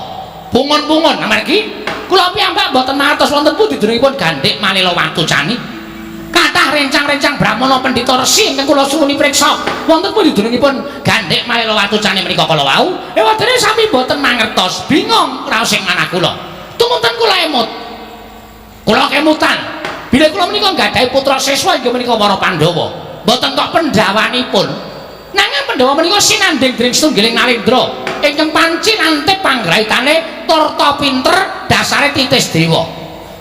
Pungun-pungun amargi kula piyambak mboten mangertos wonten pundi dunungipun Gandhik Malela Watu Cani. Kathah rencang-rencang brahmana pendhita resi ingkang kula suwuni priksa wonten pundi dunungipun Gandhik Malela Watu Cani menika kala wau. Ewadene sami mboten mangertos, bingung raos ing manah kula. Tumunten kula emut. Kula kemutan. Bilih kula menika nggadahi putra siswa inggih menika para Pandhawa. Mboten kok pendhawanipun. Nanging Pandhawa menika sinandhing dening setunggiling Narendra ingkang panci nantip panggraitane turta pinter dasare titis dewa.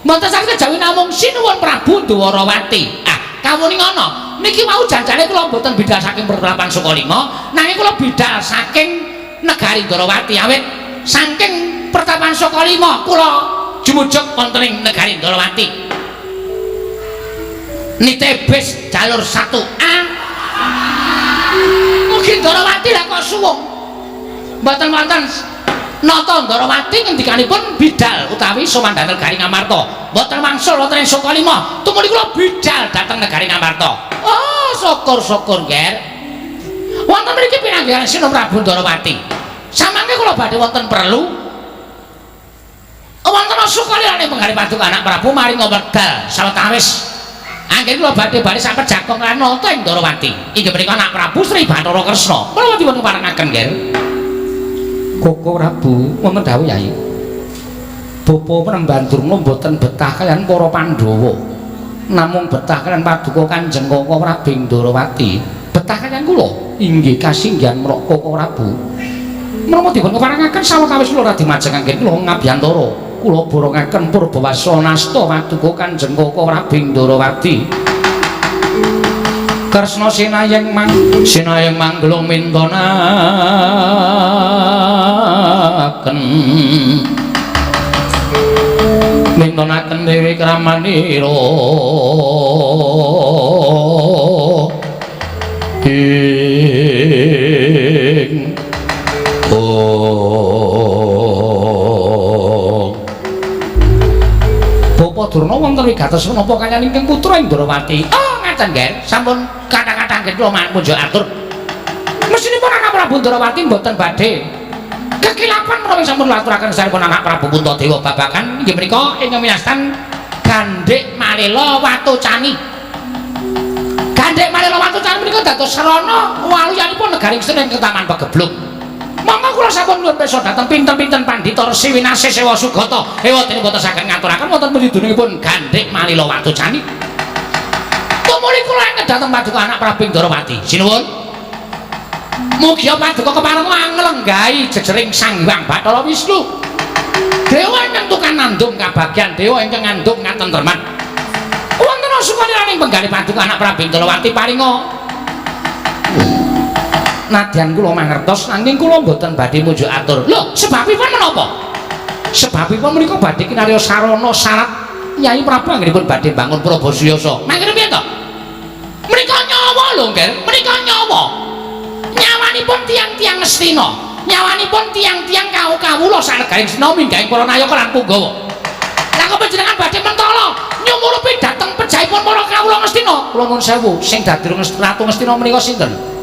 Mboten saged kejawi namung sinuwun Prabu Dwarawati. Ah, kawuningono niki wau janjane kula mboten bidal saking Pertapan Sukalima, nanging kula bidal saking negari Dwarawati awit saking Pertapan Sukalima kula jumujug wonten ing negari Dwarawati. Nite bis jalur 1A. Mugi Dwarawati lah kok suwung. Mboten wonten nata Dwarawati ngendikanipun bidal utawi sowan dhateng negari Ngamarta. Mboten wangsul wonten ing Sukalima. Tumuli kula bidal dhateng negari Ngamarta. Oh, syukur-syukur, Ger. Wonten mriki pinanggihan Sina Prabu Dwarawati. Samangke kula badhe wonten perlu Wonten sukalirane penggalih paduka anak Prabu maringa wekdal sawetawis anggen kula badhe bali sampe jakong lan nata ing Ndorowati. Inggih menika anak Prabu Sri Bathara Kresna. Kula dipun keparengaken, Nger. Koko Prabu wonten dawuh Yai. Bapa Penemban Durna mboten betah kaliyan para Pandhawa. Namung betah kaliyan paduka Kanjeng Koko Prabu ing Ndorowati. Betah kaliyan kula inggih kasinggihan mrok Koko Prabu. Menapa dipun keparengaken sawetawis kula radi majeng anggen kula ngabiyantara. Kula borongaken purbawasa nasta paduka Kanjeng Koko Prabu ing Ndorowati. Kresna sinayeng mang sinayeng manggelung mintonaken mintonaken dewi kramanira ing Bapa Durna wonten wigatos menapa kaliyan ingkang putra ing Ndorowati? Oh, ngaten, Nger. Sampun kathah-kathah anggen kula munjuk atur. Mesinipun anak Prabu Ndorowati mboten badhe kekilapan menawi sampun laturaken sampun anak Prabu Puntadewa babagan inggih menika ingkang minastan Gandhik Malela Watucani. Gandhik Malela Watucani menika dados sarana waluyanipun negari Ngastina ing Taman Pegebluk. Monggo kula sampun nyuwun pirsa dhateng pinten-pinten pandhita resi winasih sewa sugata. Ewadene mboten saged ngaturaken wonten pundi dunungipun Gandhik Malela Watucani. Tumuli kula ingkang dhateng paduka anak Prabu Ndorowati. Sinuwun. Mugia paduka kepareng anglenggahi jejering Sang Hyang Bathara Wisnu. Dewa ingkang tukang nandung kabagyan, dewa ingkang ngandung katentreman. Wonten sukaliraning penggalih paduka anak Prabu Ndorowati paringa nadyan kula mangertos nanging kula mboten badhe munjuk atur. Lho, sebabipun menapa? Sebabipun menika badhe kinarya sarana syarat Nyai Prabu anggenipun badhe bangun Prabasuyasa. Mangkene piye to? Menika nyawa lho, Ngger. Menika nyawa. Nyawanipun tiyang-tiyang Ngastina, nyawanipun tiyang-tiyang kawula sanegaring Ngastina minggahing para nayaka lan punggawa. Lah kok panjenengan badhe mentala nyumurupi dhateng pejahipun para kawula Ngastina? Kula nuwun sewu, sing dadi Ratu Ngastina menika sinten?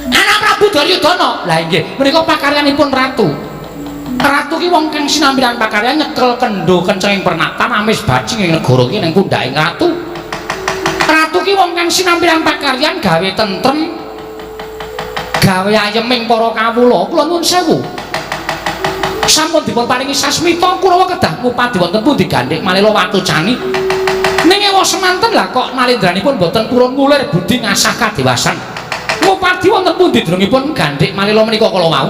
Anak Prabu Duryudana. Lah inggih, menika pakaryanipun ratu. Ratu ki wong kang sinampilan pakaryan nyekel kendho kencenging pernatan amis bajing ing negara ki ning pundhaking ratu. Ratu ki wong kang sinampilan pakaryan gawe tentrem, gawe ayeming para kawula. Kula nuwun sewu. Sampun dipun paringi sasmita Kurawa kedah ngupadi wonten pundi Gandhik Malela Watucani. Ning ewa semanten lah kok nalendranipun boten purun ngulir budi ngasah kadewasan. Ngupadi wonten pundi drengipun Gandhik Malela menika kala wau?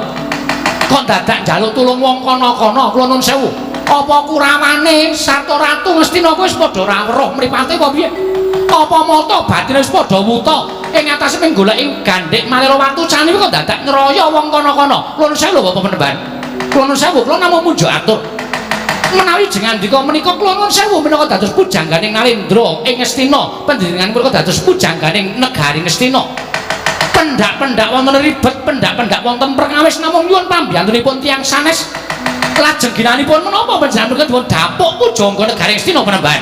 Kok dadak njaluk tulung wong kono-kono? Kula nuwun sewu. Apa kurawane sarta ratu Ngastina kuwi wis padha ora weruh mripate apa piye? Apa mata batine wis padha wuta ing atase mung goleki Gandhik Malela Watucani kok dadak ngroyo wong kono-kono? Kula nuwun sewu lho Bapak Penemban. Kula nuwun sewu, kula namung munjuk atur. Menawi jengandika menika kula nuwun sewu menika dados pujangganing Nalendra ing Ngastina, panjenengan menika dados pujangganing negari Ngastina. Pendak-pendak wonten ribet, pendak-pendak wonten perkawis namung nyuwun pambiyantunipun tiyang sanes. Lajeng ginanipun menapa panjenengan menika dipun dapuk pujangga negari Ngastina Penemban?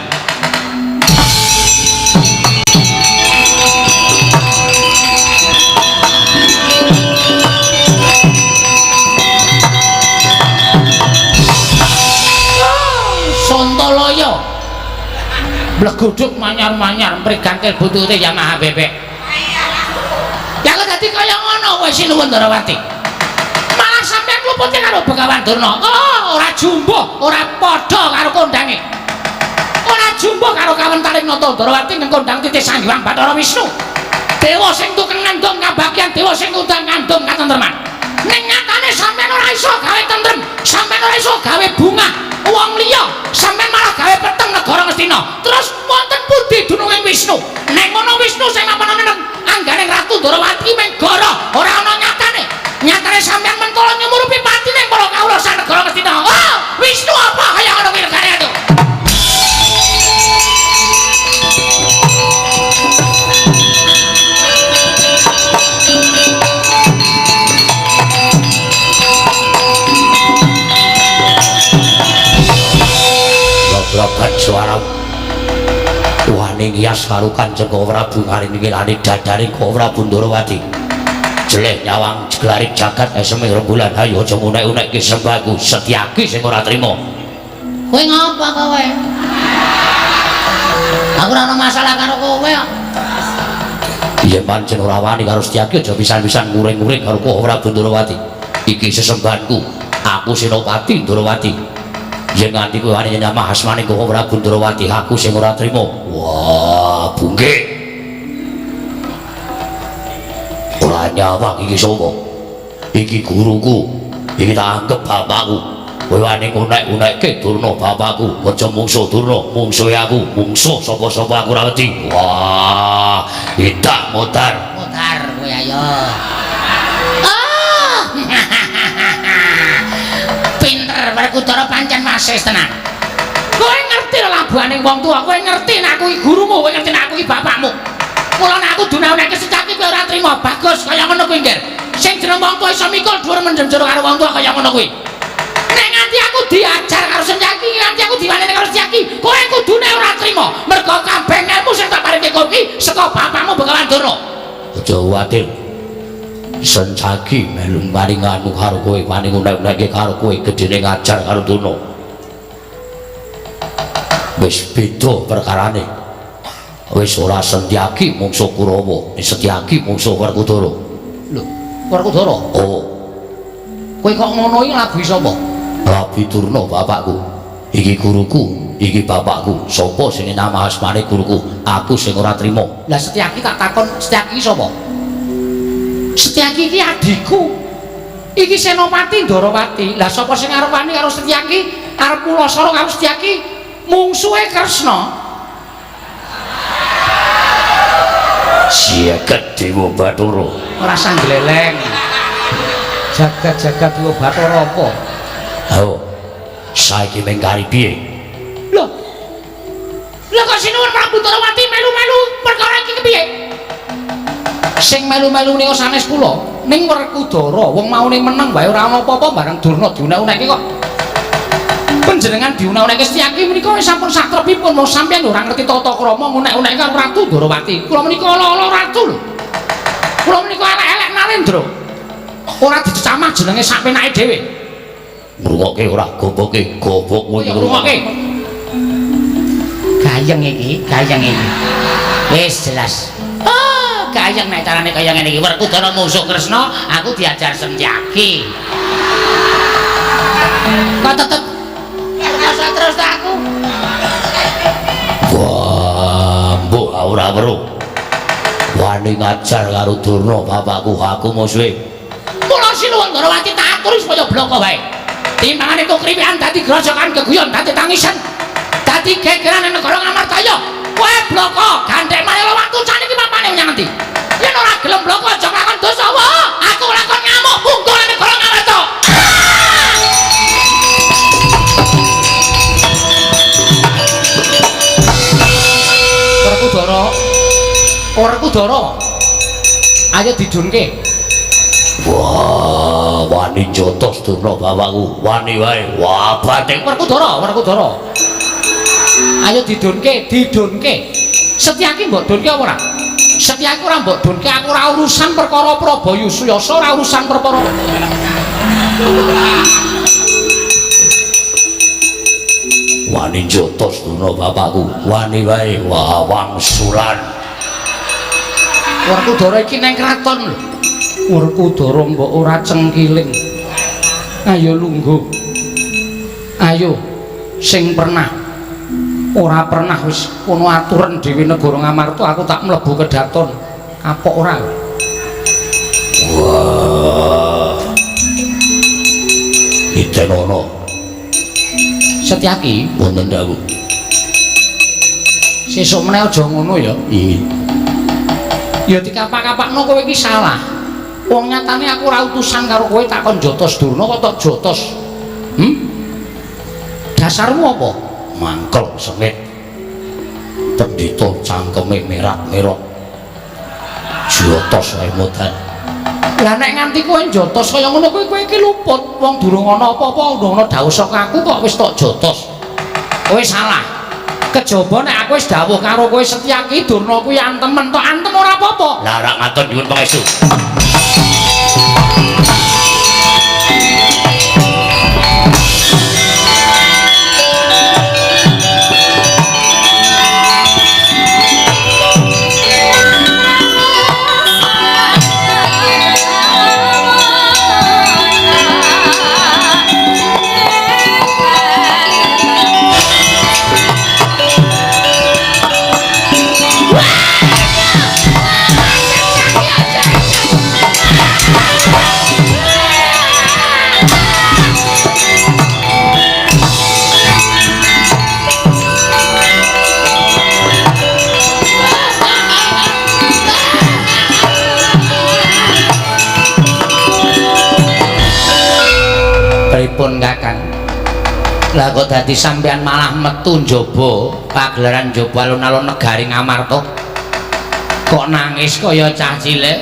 Sontoloyo mleguduk manyar-manyar mrigantil butute Yamaha bebek. Ya kok dadi kaya ngono kowe sinuwun Ndorowati. Malah sampeyan klupute karo Begawan Durna. Oh, ora jumbuh, ora padha karo kondange. Ora jumbuh karo kawentaring nata Ndorowati ing kondang titih Sang Hyang Bathara Wisnu. Dewa sing tukang ngandung kabagyan, dewa sing tukang ngandung katentreman. Ning nyatane sampeyan ora iso gawe tentrem, sampeyan ora iso gawe bungah wong liya, sampeyan malah gawe peteng negara Ngastina. Terus wonten pundi dununge Wisnu? Ning ngono Wisnu sing mapan nang anggane Ratu Ndorowati mung goro, ora ana nyatane. Nyatane sampeyan mentala nyumurupi pati ning para kawula sanegara Ngastina. Oh, Wisnu apa kaya ngono kuwi negare itu? Blogan suara wani ngias karo Kanjeng Prabu ngaringi dadane Prabu Ndorowati. Jeleh nyawang jeglaring jagat eseme rembulan. Ayo aja ngunek-unekke sembahku Setyaki sing ora trima. Kowe ngapa kowe? Aku ora ana masalah karo kowe kok. Iya pancen ora wani karo Setyaki aja pisan-pisan nguring-nguring karo Koko Prabu Ndorowati. Iki sesembahanku. Aku Senopati Ndorowati. Yen nganti kowe wani nyamah asmane Koko Prabu Ndorowati, aku sing ora trima. Wah, bungke. Ora nyawang iki sapa? Iki guruku. Iki tak anggap bapakku. Kowe wani ngunek-unekke Durna bapakku, aja mungsuh Durna, mungsuhe aku, mungsuh sapa-sapa aku ora wedi. Wah, idak modar. Modar kowe ayo. Ah! Pinter Werkudara pancen wasis tenan. Kowe ngerti lho labuhane wong tuwa, kowe ngerti nek aku iki gurumu, kowe ngerti nek aku iki bapakmu. Mula nek aku dunaunekke Setyaki kowe ora trima. Bagus kaya ngono kuwi, Nggir. Sing jeneng wong tuwa iso mikul dhuwur mendem jero karo wong tuwa kaya ngono kuwi. Nek nganti aku diajar karo Setyaki, nganti aku diwaneni karo Setyaki, kowe kudune ora trima. Mergo kabeh ilmu sing tak paringke kowe iki saka bapakmu Begawan Durna. Aja kuwatir. Setyaki melu paring anu karo kowe, wani ngunek-unekke karo kowe, gedene ngajar karo Durna. Wis beda perkarane. Wis ora Setyaki mungsuh Kurawa, Setyaki mungsuh Werkudara. Lho, Werkudara? Oh. Kowe kok ngono iki labuhi sapa? Labi Durna bapakku. Iki guruku, iki bapakku. Sapa sing nama asmane guruku? Aku sing ora trima. Lah Setyaki tak takon, Setyaki sapa? Setyaki iki adhiku. Iki Senopati Ndorowati. Lah sapa sing arep wani karo Setyaki? Arep pulasara karo Setyaki? Mungsuhe Kresna. Jagat Dewa Bathara. Ora sanggleleng. Jagat-jagat Dewa Bathara apa? Ayo. Saiki mengkari piye? Lho. Lho kok sinuwun Prabu Ndorowati melu-melu perkara iki kepiye? Sing melu-melu nika sanes kula, ning Werkudara, wong maune meneng wae ora ana apa-apa bareng Durna diunek-unekke kok. Panjenengan diunek-unekke Setyaki menika wis sampun satrepipun, wong sampeyan ora ngerti tata krama ngunek-unekke karo Ratu Ndorowati. Kula menika ala-ala ratu lho. Kula menika elek-elek Narendra. Ora dicecamah jenenge sak penake dhewe. Ngrungokke ora goboke, gobokmu iki ngrungokke. Gayeng iki, gayeng iki. Wis jelas. Oh, gayeng nek carane kaya ngene iki. Werkudara mungsuh Kresna, aku diajar Setyaki. Kok tetep rasa terus ta aku. Wah, mbok ora weruh. Wani ngajar karo Durna bapakku, aku musuhe. Mula sinuwun Ndorowati tak aturi supaya bloko wae. Timbangane kukriwikan dadi grojokan geguyon dadi tangisan. Dadi gegeran ning negara Ngamartaya. Kowe bloko gandhek maneh waktu saniki papane menyang endi? Yen ora gelem bloko aja nglakon dosa. Wah, aku lakon ngamuk punggul ning negara Ngamarta. Werkudara. Werkudara. Ayo didunke. Wah, wani jotos Durna bapakku. Wani wae. Wah, bating Werkudara, Werkudara. Ayo didunke, didunke. Setyaki mbok dunke apa ora? Setyaki ora mbok dunke, aku ora urusan perkara Prabayasa, Suyasa ora urusan perkara. Wani jotos Durna bapakku. Wani wae. Wah, wangsulan. Werkudara iki nang kraton lho. Werkudara mbok ora cengkiling. Ayo lungguh. Ayo sing pernah ora pernah wis kono aturan dhewe negara Ngamarta, aku tak mlebu kedaton. Kapok ora? Wah. Itenono. Setyaki wonten dawuh. Sesuk meneh aja ngono ya. Iya. Ya dikapak-kapakno kowe iki salah. Wong nyatane aku ora utusan karo kowe tak kon jotos Durna kok tok jotos. Dasarmu apa? Mangkel sengit. Pendhita cangkeme merak-merok. Jotos wae modal. Lah nek nganti kowe jotos kaya ngono kuwi kowe iki luput. Wong durung ana apa-apa, durung ana dawuh saka aku kok wis tok jotos. Kowe salah. Kejaba nek aku wis dawuh karo kowe Setyaki Durna kuwi antemen tok antem ora apa-apa. Lah rak ngatur nyuwun pangestu. Kabaripun Kakang? Lah kok dadi sampean malah metu njaba pagelaran njaba alun-alun negari Ngamarta? Kok nangis kaya cah cilik?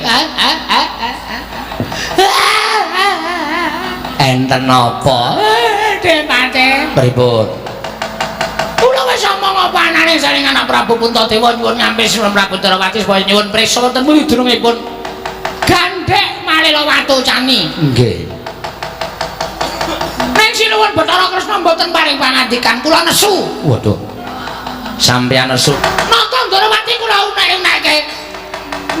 Enten napa? Depate. Pripun? Kula wis omong apa anane saring anak Prabu Puntadewa nyuwun ngampil Sinuwun Prabu Ndarawati supaya nyuwun prisa wonten widurungipun gandhek Malela Watu Cani. Nggih. Ning Sinuwun Bathara Kresna mboten paring pangandikan, kula nesu. Waduh. Sampeyan nesu. Nata Ndarawati kula unek-unekke.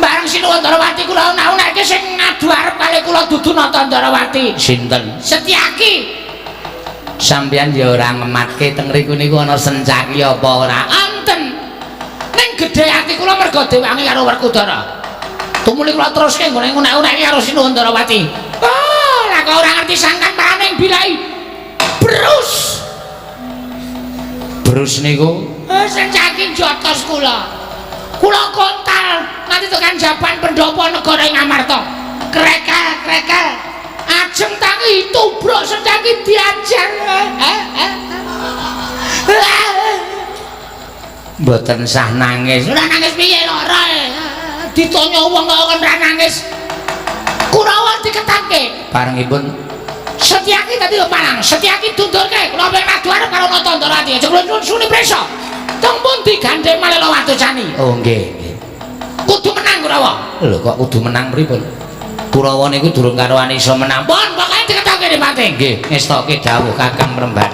Bareng Sinuwun Ndarawati kula unek-unekke sing ngadu arep kalih kula dudu Nata Ndarawati. Sinten? Setyaki. Sampeyan ya ora ngematke teng mriku niku ana sencaki apa ora? Enten. Ning gedhe ati kula merga dewangi karo Werkudara. Tumuli kula teruske nggone unek-unekke karo Sinuwun Ndarawati. Oh, lah kok ora ngerti sangkan paraning bilai. Brus. Brus niku sencaki jotos kula. Kula kontal nganti tekan jaban pendopo negara ing Amarta. Krekel-krekel. Ajeng tangi tubruk sencaki diajar. Mboten sah nangis. Ora nangis piye lara. Ditanya wong kok ora nangis. Kurawa diketake. Barengipun Setyaki tadi palang, Setyaki dundurke. Kula pengen adu arep karo Nata Ndarawati. Aja kula nyuwun suni prisa. Teng pundi gandhe Malela Watu Cani? Oh nggih, nggih. Kudu menang Kurawa. Lho kok kudu menang pripun? Kurawa niku durung karuan iso menang. Pun pokoke diketoke Depate. Nggih, ngestoke dawuh Kakang Mremban.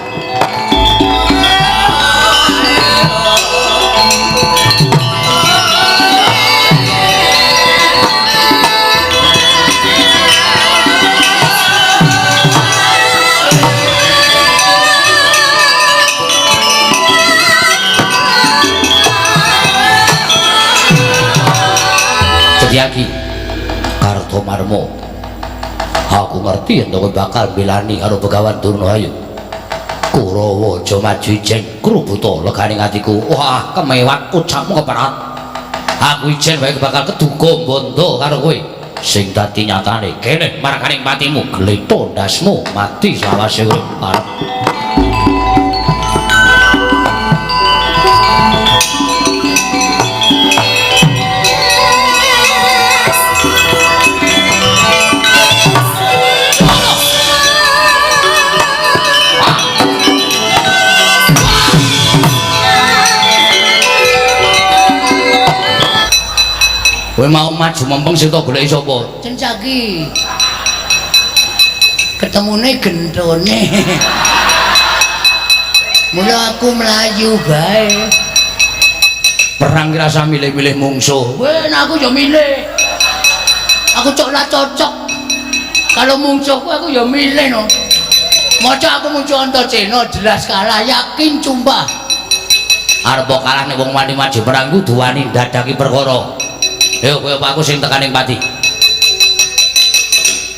Setyaki Kartomarmo, aku ngerti yen kowe bakal belani karo Begawan Durna. Ayo Kurawa aja maju ijen krubuta legane atiku. Wah, kemewat ucapmu keparat. Aku ijen wae bakal keduga bondo karo kowe. Sing dadi nyatane kene marakaning patimu gletho ndasmu mati selawase urip arep. Kowe mau maju mempeng sing tok goleki sapa? Cencaki. Ketemune gentone. Mula aku mlayu bae. Perang ki rasa milih-milih mungsuh. Weh, aku ya milih. Aku cok lah cocok. Kalau mungsuhku aku ya milih no. Maca aku muncul Antasena jelas kalah, yakin sumpah. Arep kalah nek wong wani maju perang kudu wani ndadaki perkara. Yo kowe apa aku sing tekaning pati.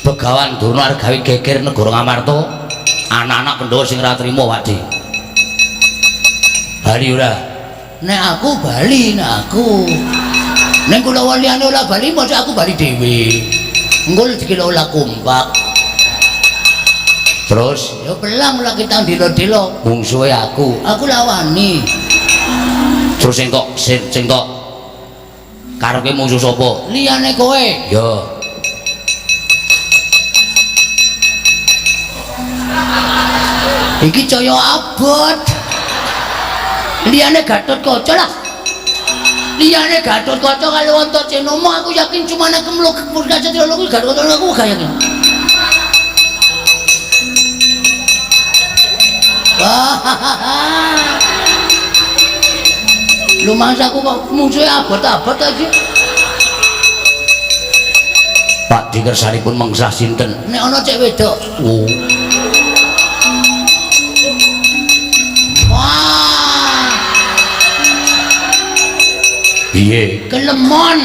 Begawan Durna arep gawe geger negara Ngamarta, anak-anak Pandhawa sing ora trima Pakde. Bali ora? Nek aku bali, nek aku. Nek kula liyane ora bali, mosok aku bali dhewe. Engko dikira ora kompak. Terus ya pelang ora kita dilo-dilo. Mungsuhe aku. Aku lawani. Terus sing tok sing tok karepe mungsuh sapa? Liyane kowe. Ya. Iki caya abot. Liyane Gatotkaca lah. Liyane Gatotkaca kalau Antasena aku yakin cuma nek kemluk Purkacatria kuwi Gatotkaca aku gak yakin. Wah. Lumangsa aku kok mungsuhe abot-abot aja. Pak dikersanipun mengsah sinten? Nek ana cek wedok. Oh. Wah. Piye? Kelemon.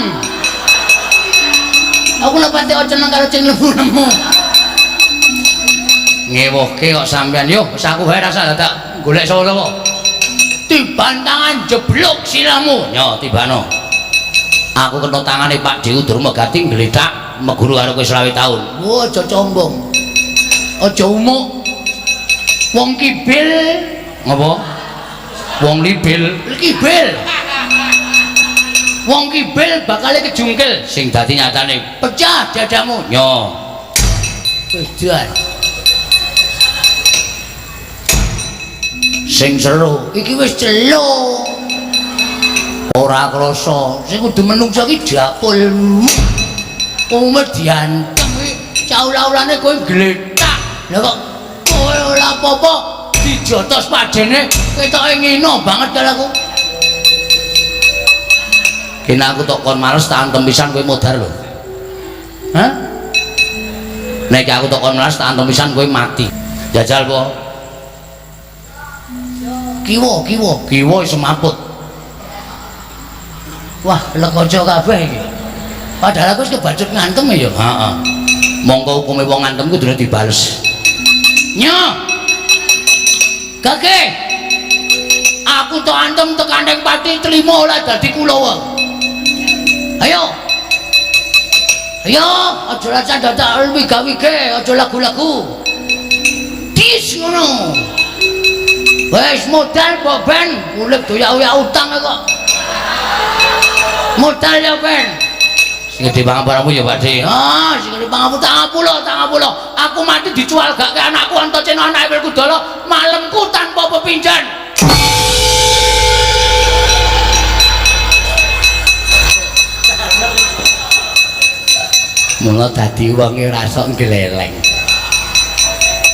Aku lho pati seneng karo sing lemu-lemu. Ngewohke kok sampean yo, wis aku wae rasa dadak golek sapa-sapa. Tiban tangan jeblok siramu. Yo tibano. Aku kena tangane Pak Dewu Durma Gati gletak meguru karo kowe 20 taun. Wo aja combong. Aja umuk. Wong kibil ngapa? Wong libil, kibil. Wong kibil bakale kejungkil sing dadi nyatane pecah dadamu. Nyo. Wedan. Sing seru iki wis celuk. Ora krasa, sing kudu menungso iki dapulmu. Umume diantem iki caula-ulane kowe gletak. Lah kok kowe ora apa-apa dijotos padene ketoke ngino banget karo aku. Kene aku tok kon males tak antem pisan kowe modar lho. Hah? Nek aku tok kon males tak antem pisan kowe mati. Jajal po. Kiwa, kiwa, kiwa iso maput. Wah, lekoco kabeh iki. Padahal aku wis kebacut ngantem ya. Heeh. Mongko hukume wong ngantem kudune dibales. Nyo. Gage. Aku tok antem tekan ning pati trimo ora dadi kulawa. Ayo. Ayo, aja lacan dadak wiga-wige, aja lagu-lagu. Dis ngono. Wis modal mbok ben, urip doyak-oyak utang kok. Modal ya ben. Sing gedhe pangapuramu ya Pak De. Ah, sing gedhe pangapura tak ngapulo. Aku mati dijual gak ke anakku Antasena anake Werkudara, malemku tanpa pepinjan. Mula dadi wong ora sok gleleng.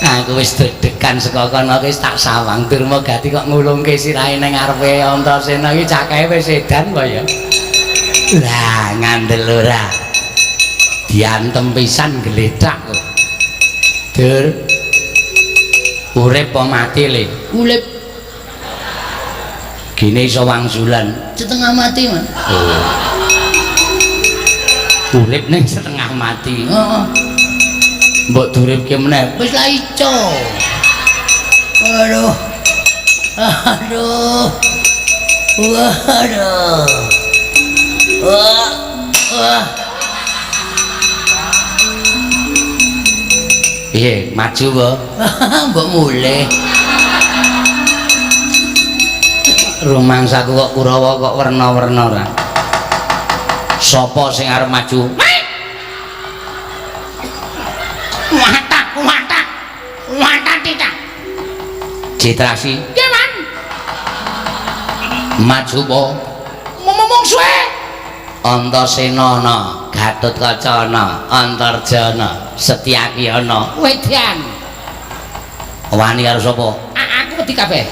Aku wis deg-degan saka kono wis tak sawang Durmagati kok ngulungke sirahe ning ngarepe Antasena iki cakahe wis edan apa ya. Lah ngandel ora. Diantem pisan gletak kok. Dur. Urip apa mati le? Urip. Gene iso wangsulan setengah mati, Mas. Oh. Urip ning setengah mati. Heeh. Mbok duripke meneh. Wis la ico. Aduh. Aduh. Waduh. Wah. Wah. Piye, maju po? Mbok mulih. Rumangsaku kok Kurawa kok werna-werna ora. Sapa sing arep maju? Watak, watak. Watak tidak. Citrasi. Nggih, Man. Maju po? Ngomong suwe. Antasena ana, Gatotkaca ana, Antarja ana, Setyaki ana. Wedan. Wani karo sapa? Aku wedi kabeh.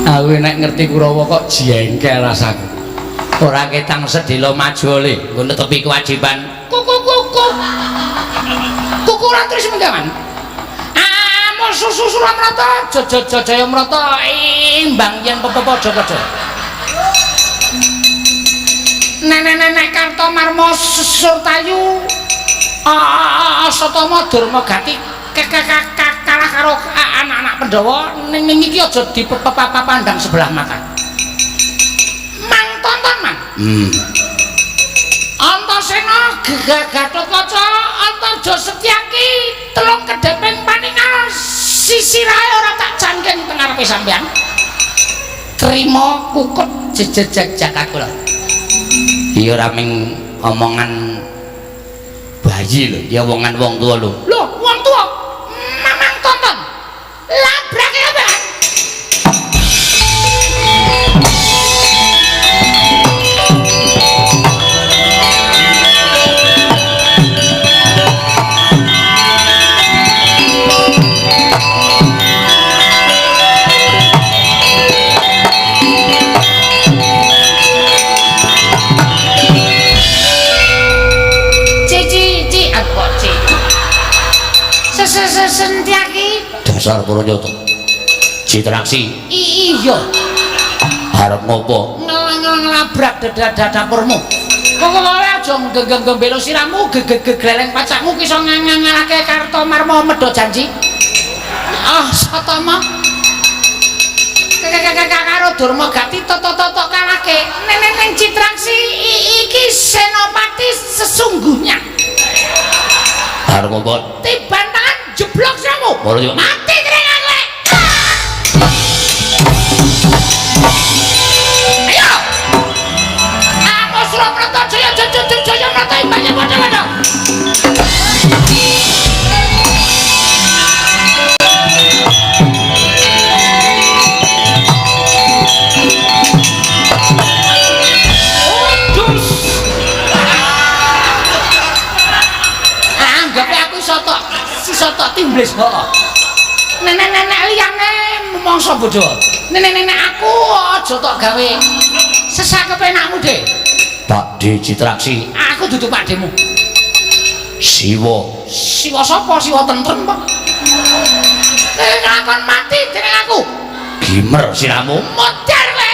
Aku nek ngerti Kurawa kok jengkel rasaku. Ora ketang sedhela maju le, nggo netepi kewajiban. Kuku kuku. Kuku ora terus menggawan. Amo susu Suramrata, Jaja Jaya Mrata, imbang yen pepepadha-padha. Nenek-nenek Kartomarma Surtayu Asatama Durmagati kalah karo anak-anak Pandhawa ning iki aja dipepapandang sebelah mata. Mang tonton, Mang. Antasena Gatotkaca Antarja Setyaki telung kedheping paningal sisirahe ora tak jangking teng ngarepe sampean. Trima kukut jejejek aku lho. Iya ora ming omongan bayi lho, ya wongan wong tuwa lho. Lho, wong tuwa. Mamang tonton. Labrake apa? Sesentyaki dasar para nyata Citraksi. Iya arep ngopo nglabrak dapurmu kok aja nggembelo siramu gegegleleng pacakmu ki iso ngangalake Kartomarma medho janji. Ah Satama karo Durmagati toto-toto kalahke neneng Citraksi iki senopati sesungguhnya. Monggo. Tiban tangan jeblok siramu. Mati dening aku. Ayo. Aku Suraprata Jaya Jaya Jaya Mrata imbangnya padha-padha. Tok timblis heeh. Nenek-nenek liyane mangsa bodho. Nenek-nenek aku aja tok gawe sesak kepenakmu, Dik. Pakde Citraksi, aku dudu pakdemu. Siwa. Siwa sapa? Siwa tentrem kok. Lakon mati dening aku. Gimer siramu. Modar kowe.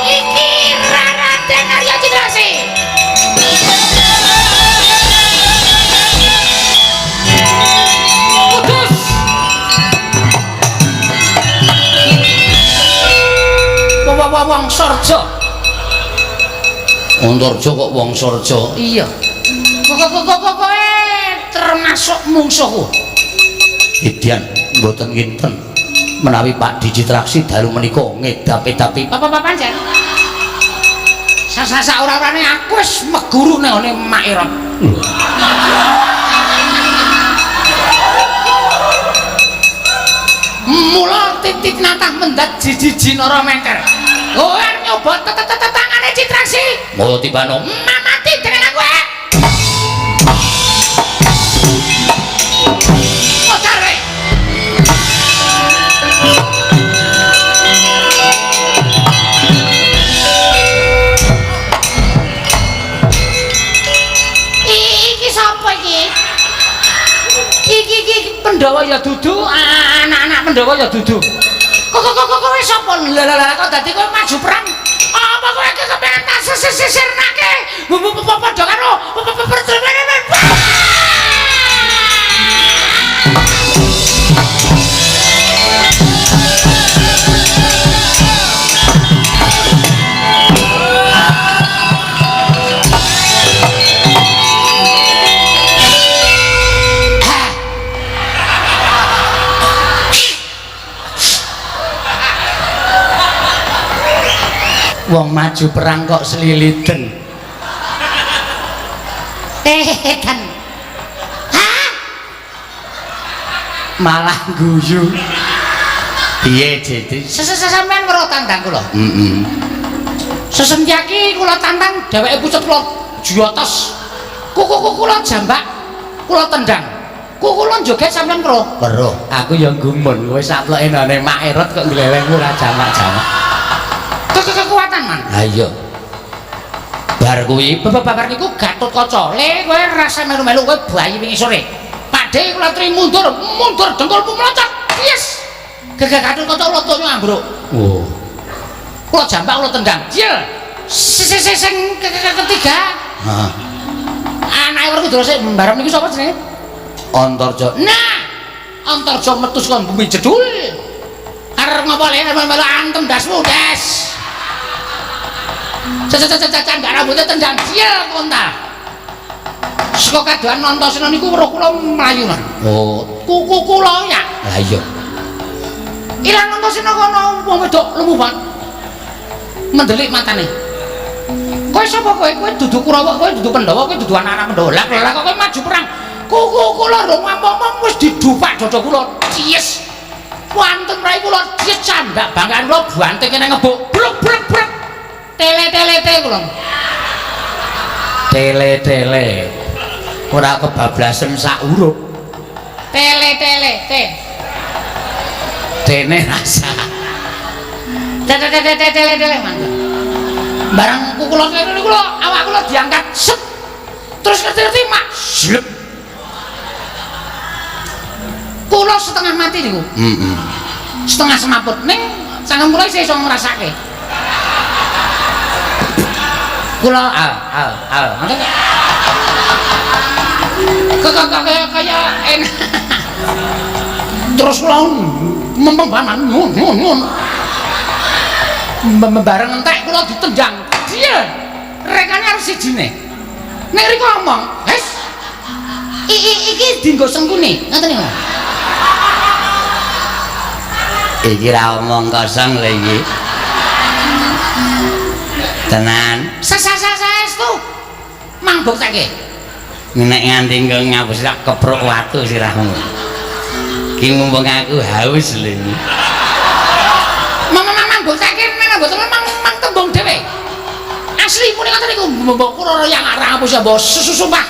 Iki Raden Arya Citrasi. Putus. Wong Sarja. Antarja kok wong Sarja? Iya. Kok kowe termasuk mungsuhku. Edian mboten kinten. Menawi Pakde Citraksi dalu menika ngedap-edapi. Apa-apa pancen? Sasa ora-orane aku wis meguru nang ngene Mak Erot. Mula titik natah mendat jijiji nara mengker. Kowe arep nyoba tetangane Citraksi. Mula tibano mamati dening aku. Modar kowe. Iki sapa iki? Iki Pandhawa ya dudu, anak-anak Pandhawa ya dudu. Kok kowe sapa? Lah kok dadi kowe maju perang? Apa kowe iki kepengen tak sisir-sisirnake? Padha karo Wong maju perang kok seliliden. Tekan. Hah? Malah guyu. Piye, Citi? Sampeyan weruh tandang kula. Heeh. Sesentyaki kula tantang dheweke pucet kula jotos. Kuku kula jambak, kula tendang. Kuku kula joget sampeyan weruh. Weruh. Aku ya gumun kowe saploke nang Mak Erot kok gleleng ora jamak-jamak. Kekuatan man. Ha iya. Bar kuwi babar niku Gatotkaca. Le kowe rasa melu-melu kowe bayi wingi sore. Pakde kula tri mundur, mundur dengkulmu mlocot. Yes. Gegeh Gatotkaca kula tonyo ambruk. Oh. Kula jambak kula tendang. Jil. Sing ketiga. Heeh. Anake Werkudara sik mbarep niku sapa jenenge? Antarja. Nah, Antarja metu saka bumi jedul. Arep ngopo le? Arep melu antem dasmu, das. Cacah rambutnya tendang sial kontal. Saka kadohan Antasena niku weruh kula mlayu man. Oh, kuku kula ya. Lah iya. Ilang Antasena kono wong wedok lemu banget. Mendelik matane. Kowe sapa kowe? Kowe dudu Kurawa, kowe dudu Pandhawa, kowe dudu anak-anak Pandhawa. Lah kok kowe maju perang. Kuku kula rong ngomong wis didupak dada kula. Yes. Wonten rai kula yes candak bangkaan kula banting kene ngebuk. Bluk bluk bluk. Tele-tele te kula. Tele-tele. Ora kebablasen sak urup. Tele-tele te. Tene rasa. Tele-tele mangga. Barang kula kene kula awak kula diangkat sep. Terus ngerti-ngerti mak slep. Kula setengah mati niku. Heeh. Setengah semaput ning cangkem kula isih iso ngrasake. Kula al ngoten. Kok kaya enak. Terus kula Mempeng paman nyun. Bareng entek kula ditendang. Dia rekane arep sijine. Nek riko omong, "Hes. Iki dienggo sengkune." Ngoten niku. Iki ra omong kosong lho iki. Tenan. Saestu. Mang bukteke. Nek nganti engko ngapus tak keprok watu sirahmu. Ki mumpung aku haus lho iki. Mang bukteke nek mboten mang tembung dhewe. Asli muni ngoten niku mbok kula yang arang apus ya mbok sumpah.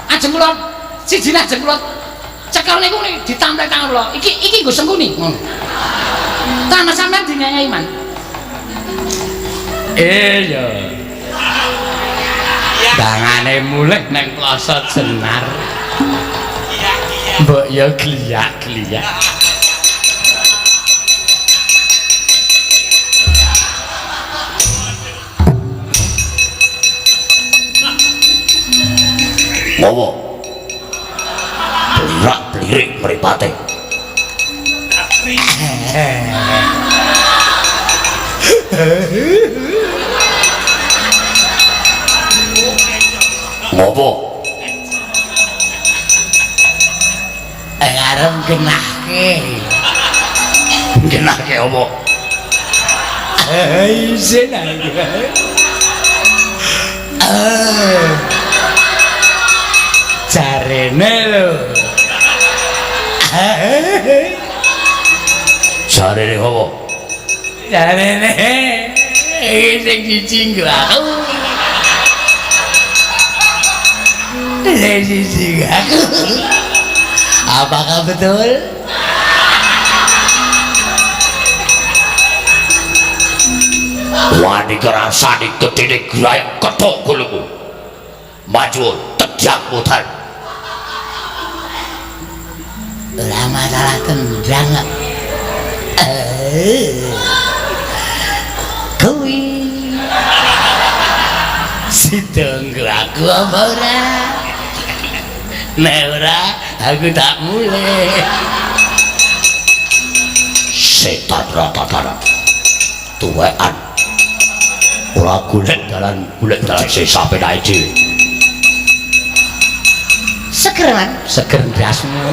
Ajeng kula siji ajeng kula cekel niku ditamplek tangan kula. Iki iki nggo sengkuni ngono. Tanah sampean dinyanyi man. Iya. Tangane mulih nang kloso jenar. Mbok ya gliyak-gliyak. Ngopo? Blirak-blirik mripate. Ngopo? Arep genahke. Genahke opo? Isin aku. Jarene lho. Jarene opo? Jarene iki sing siji nggo aku. Sing siji aku. Apakah betul? Wani kerasane gedene grayak kethok gulumu. Maju tejak mutan. Ora masalah tendang kok. Kuwi sida nggo aku apa ora? Nek ora aku tak mulih. Setan rata-rata. Tuwekan. Ora golek dalan, golek dalan sesah penake dhewe. Seger man, seger ndasmu.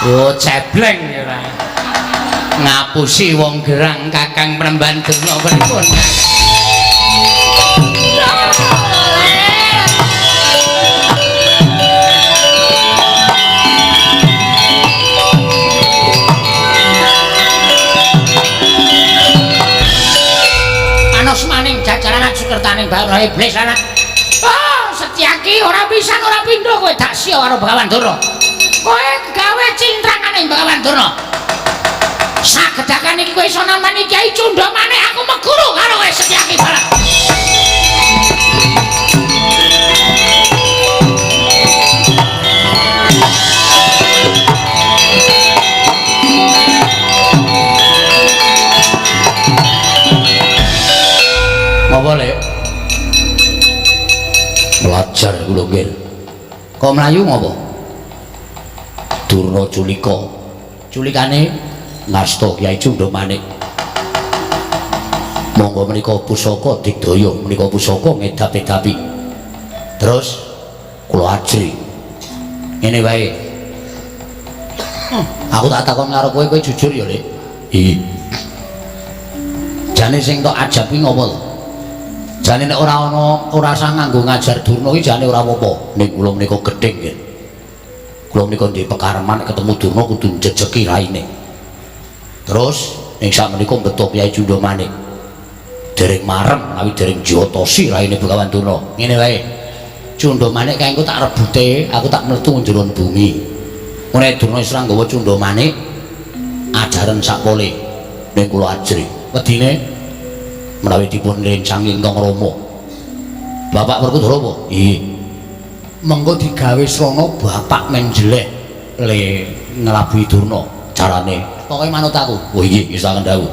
Oh, cebleng ya ora. Ngapusi wong gerang Kakang Premban Durna pripun? Panos maning jajaran sukertaning Bathara Iblis anak. Oh, Setyaki ora pisan ora pindho kowe dak siya karo Begawan Durna. Kowe gawe cintrangane Begawan Durna. Sagedakan iki kowe iso namani Kyai Cundha Manik aku meguru karo kowe Setyaki barang. Ngopo, Lek? Belajar kula nggih. Kok mlayu ngopo? Durna culika. Culikane ngasta Kyai Cundha Manik. Monggo menika pusaka digdaya, menika pusaka ngedap-edapi. Terus kula ajri. Ngene wae. Aku tak takon karo kowe, kowe jujur ya, Lek? Iya. Jane sing tok ajab kuwi ngopo to? Jane nek ora ana ora usah nganggo ngajar Durna kuwi jane ora apa-apa. Ning kula menika gething nggih. Kula menika ndek pekareman ketemu Durna kudu njejeki raine. Terus ing sakmenika beto Kyai Cundha Manik. Dereng marem menawi dereng jotosi raine Begawan Durna. Ngene wae. Cundha Manik kae engko tak rebute, aku tak mletu njero bumi. Ngene Durna wis ora nggawa Cundha Manik ajaran sakpole ning kula ajri. Wedine menawi dipun rencangi ingkang Rama. Bapak Werkudara apa? Nggih. Mengko digawe srana bapak menjelek le nglabuhi Durna carane. Pokoke manut aku. Oh nggih, ngersakaken dawuh.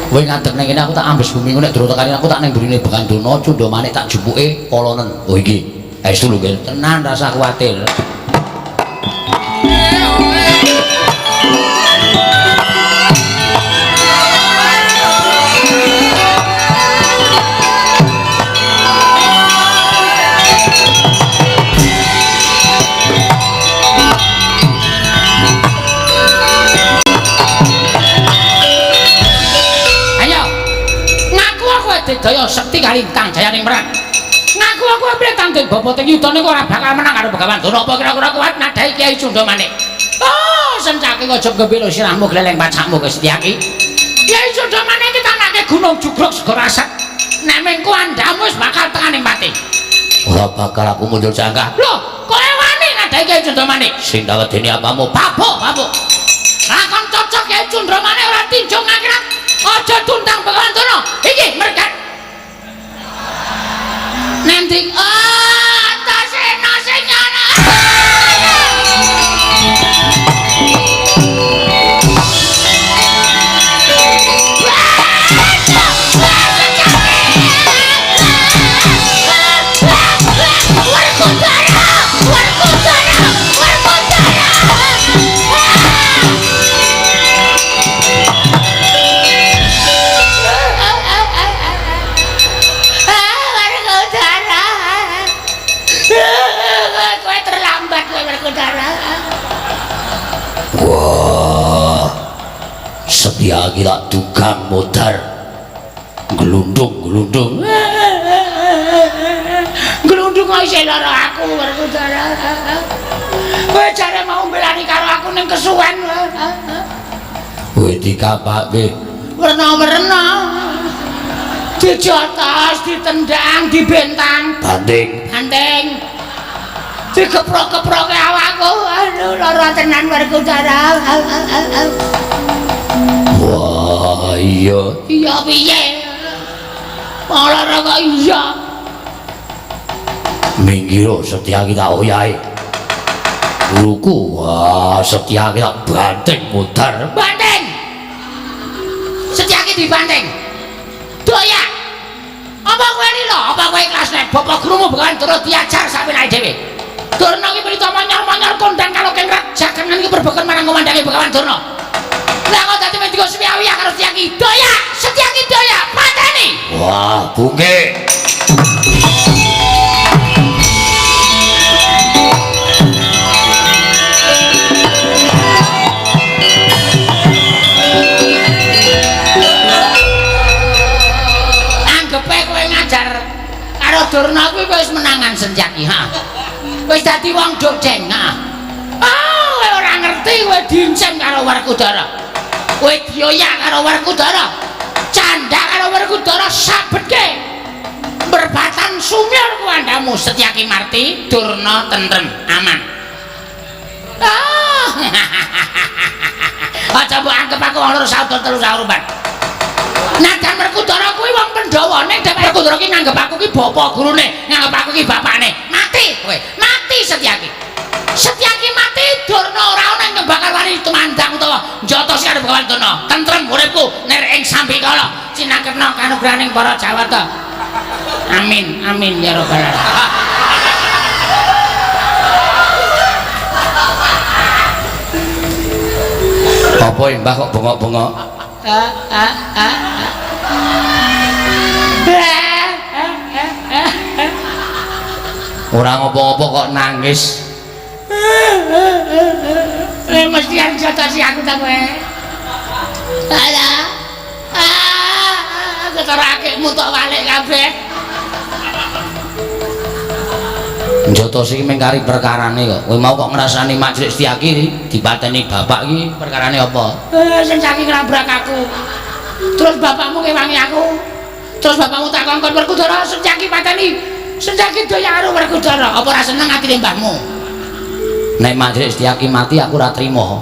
Kowe ngadeg ning kene aku tak ambes bumi nek durung tekani aku tak ning mburine Begawan Durna, Cundha Manik tak jupuke kolonen. Oh nggih. Aestu lho nggih, tenan rasa kuwatir. Daya sekti kalintang jayaning perang. Ngaku aku piye tanding bapa teng yudane ora bakal menang karo Begawan Durna. Apa kira-kira kuat nadhahi Kyai Cundamane? Oh, sencake aja gembira sirahmu gleleng pacakmu Setyaki. Kyai Cundamane iki tanake Gunung Jugruk Segara Asat. Nek mengko andhamu wis bakal tekaning pati. Ora bakal aku mundur jangkah. Lho, kowe wani nadhahi Kyai Cundamane? Sing tak wedeni apamu? Babuk, babuk. Lakon cocok Kyai Cundamane ora tinjung akhirat. Aja tuntang Begawan Durna. Iki mergat. Nanti Antasena sing ana. Werkudara, Werkudara, Werkudara. Kowe terlambat kowe Werkudara. Wah, Setyaki lak dugang modar. Glundung-glundung. Glundung kok isih lara aku Werkudara. Kowe jare mau mbelani karo aku ning kesuwen. Kowe dikapake werna-werna. Dijotos, ditendang, dibentang, banting. Banting. Digeprok-geproke awakku. Aduh, lara tenan Werkudara. Wah, iya. Iya piye? Wong lara kok iya. Minggiro Setyaki tak oyahe. Guruku, wah Setyaki tak banting mudar. Banting. Setyaki dibanting. Doyak. Apa kowe lilo? Apa kowe ikhlas nek bapak gurumu Begawan Durna diajar sapenake dhewe? Durna iki prita manyar-manyar kondang karo Keng Rajakengan iki berbeken marang komandange Begawan Durna. Lah kok dadi mendika suwiya-wiya karo Setyaki. Doyak, Setyaki doyak, pateni. Wah, bungke. Anggepe kowe ngajar karo Durna kuwi wis menangan Setyaki, ha. Wis dadi wong dodeng, ha. Ah, kowe ora ngerti kowe dincem karo Werkudara. Kowe dioyak karo Werkudara. Candha karo Werkudara sabetke. Berbatan sumir kuwandamu Setyaki Marti, Durna tentrem, aman. Ah. Aja mbok anggep aku wong loro saudara telu saurupan. Najan Werkudara kuwi wong Pandhawa, ning dhek Werkudara ki nganggep aku ki bapa gurune, nganggep aku ki bapakne. Mati kowe, mati Setyaki. Setyaki mati, Durna ora ana ing bakal wani tumandang utawa njotos karo Begawan Durna. Tentrem uripku nir ing sambikala, cinakena kanugrahaning para Jawata. Amin, amin ya rabbal alamin. Apa Mbah kok bengok-bengok? Ora ngopo-ngopo kok nangis. Mesti arep jotosi aku ta kowe. Alah. Ah, ketara akikmu tok walik kabeh. Njotosi iki mung kari perkarane kok. Kowe mau kok ngrasani Mak Setyaki dipateni bapak iki perkarane apa? Sing saiki nglabrak aku. Terus bapakmu ngewangi aku. Terus bapakmu tak kongkon Werkudara Setyaki pateni. Setyaki doyak karo Werkudara. Apa ora seneng atine mbahmu? Nek Mak Setyaki mati aku ora trima.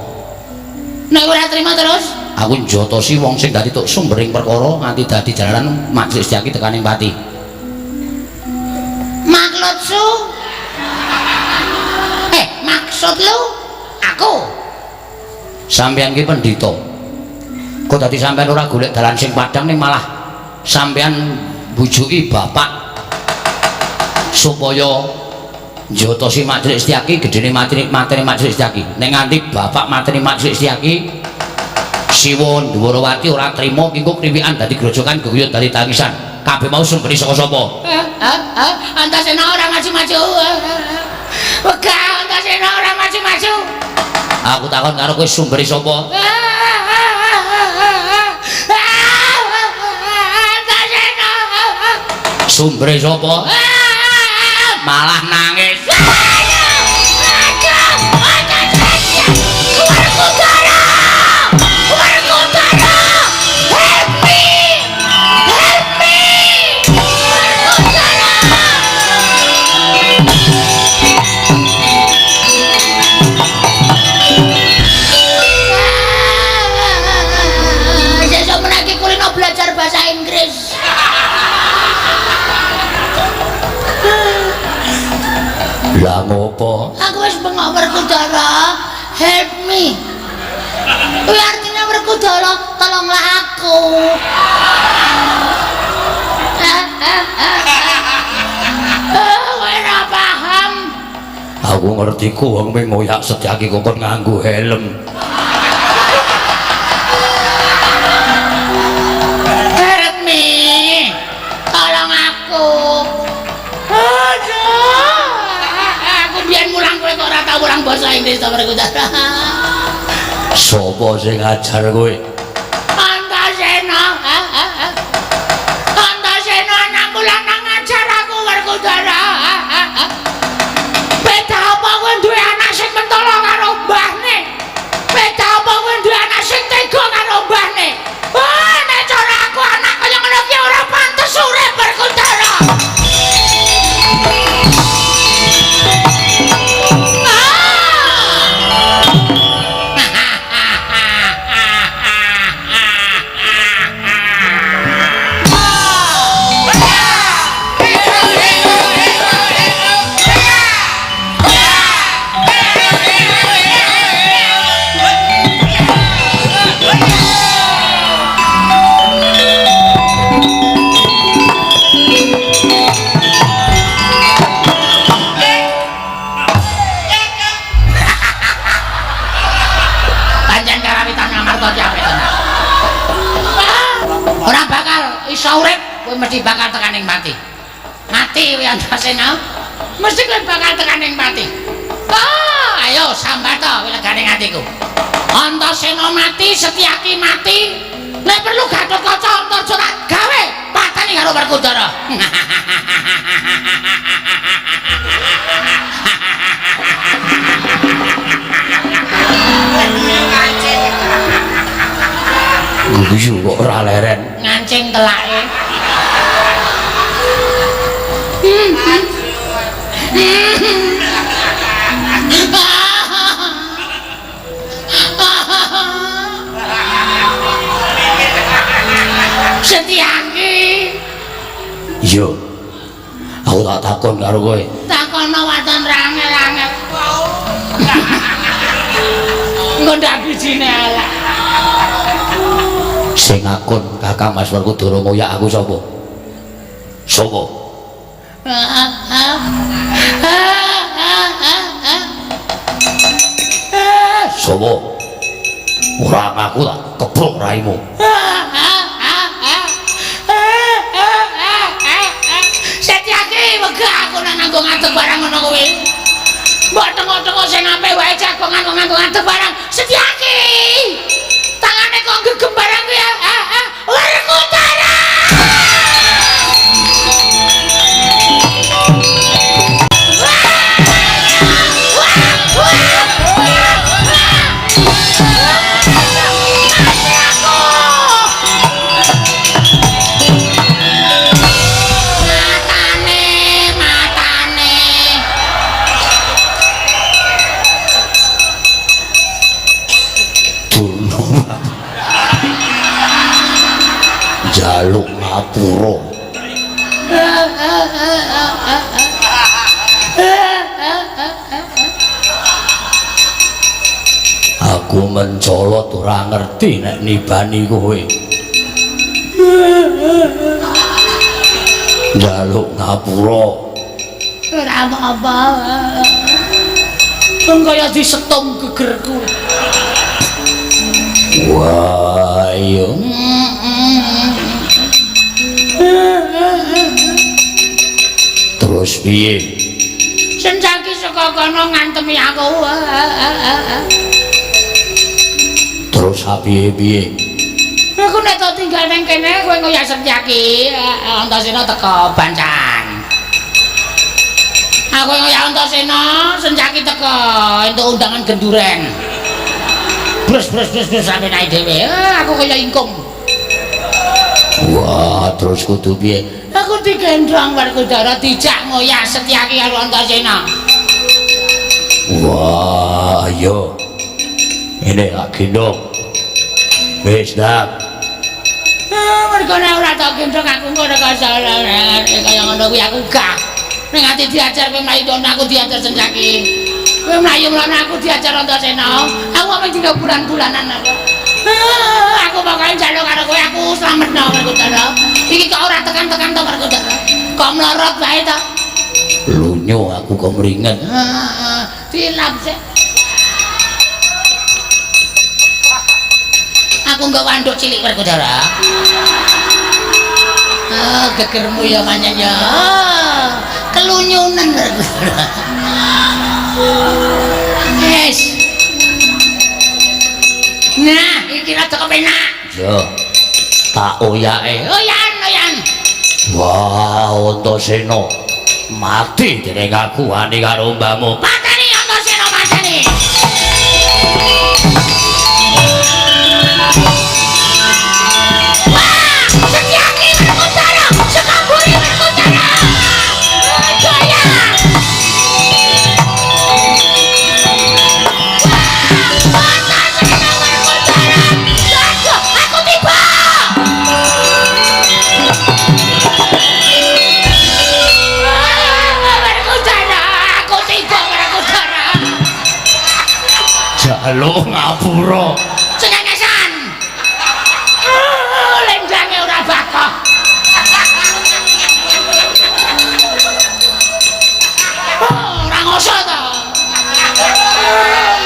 Nek ora trima terus? Aku njotosi wong sing dadi tok sumbering perkara nganti dadi jalaran Mak Setyaki tekaning pati. Maksudmu? Maksud lu? Aku. Sampeyan ki pendhita. Kok dadi sampeyan ora golek dalan sing padhang ning malah sampeyan bujuki bapak supaya Njotosi Mak Cilik Setyaki gedene mateni Mak Cilik Setyaki. Nek nganti bapak mateni Mak Cilik Setyaki, Siwa Ndwarawati ora trima ki engko kriwikan dadi grojokan geguyut dadi tangisan. Kabeh mau sumbere saka sapa? Antasena ora maju-maju. Wegah Antasena ora maju-maju. Aku takon karo kowe sumbere sapa? Antasena. Sumbere sapa? Malah nangis. Werkudara! Help me! Help me! Werkudara! Sesuk menaki kulino belajar bahasa Inggris. Lah ngopo? Aku wis bengok Werkudara, help me. Kuwi artinya Werkudara, tolonglah aku. Kowe ora paham. Aku ngerti ku wong ngoyak Setyaki kok nganggo helm. Help me. Tolong aku. Aduh. Aku biyen mulang kowe kok ora tau mulang basa Inggris to Werkudara. Sopo sing ngajar kowe? Antasena. Antasena anakku lanang ngajar aku Werkudara. Beda apa kowe duwe anak sing mentolo karo mbahne? Beda apa kowe duwe anak sing tega karo mbahne? Wah, nek cara aku anak kaya ngono ki ora pantes urip Werkudara. Ora bakal iso urip, kowe mesti bakal tekaning mati. Mati kowe Antasena. Mesti kowe bakal tekaning mati. Ah, ayo sambat to kowe legane atiku. Antasena mati, Setyaki mati. Nek perlu Gatotkaca Antarja tak gawe pateni karo Werkudara. Guyu kok ora leren. Ngancing telake. Setyaki. Iya. Aku tak takon karo kowe. Takono waton rangel-rangel. Engko ndak bijine elek. Sing akun Kakang Mas Werkudara ngoyak aku sapa? Sapa? Sapa? Ora ngaku tak kebrok raimu. Setyaki wegah aku nang nganggo ngadeg barang ngono kuwi. Mbok tengok-tengok sing apik wae jagongan kok nganggo ngadeg barang. Setyaki. Tangane kok gegem barang kuwi. Werkudara. Matane, matane. Durna. Jaluk ngapura. Aku mencolot ora ngerti nek nibani kowe. Jaluk ngapura. Ora ora apa-apa. Wong kaya disetum gegerku. Wah, iya. Terus piye? Setyaki saka kono ngantemi aku. Terus piye-piye? Aku nek tok tinggal nang kene kowe ngoyak Setyaki, Antasena teko bancan. Aku ngoyak Antasena, Setyaki teko entuk undangan genduren. Brus brus brus brus sampe naik dhewe. Aku kaya ingkung. Wah, terus kudu piye? Aku digendhong Werkudara dijak ngoyak Setyaki karo Antasena. Wah, ayo. Ini tak gendong. Wis, Dak. Mergo nek ora tak gendhong aku ngono kaya ngono kuwi aku gah. Ning ati diajar kowe mlayu dono aku diajar Setyaki. Kowe mlayu mlono aku diajar Antasena. Aku apa dina bulan-bulanan aku. Aku pokoke njaluk karo kowe aku slametno Werkudara. Iki kok ora tekan-tekan to Werkudara. Kok mlorot wae to. Lunyo aku kok mringet. Heeh, dilap sik. Aku nggawa anduk cilik Werkudara. Ah, gegermu ya pancen ya. Kelunyunen Werkudara. Yes. Nah, iki rada kepenak. Yo. Tak oyake. Oyan, oyan. Wah, Antasena mati dening aku wani karo mbahmu. Pateni Antasena, pateni. Wah, Setyaki Werkudara, sekaburi Werkudara. Jaya. Wah, Antasena Werkudara. Aduh, aku tiba. Werkudara, aku tiba Werkudara. Jaluk ngapura. Cengengesan. Lendange ora bakoh. Ora ngoso to.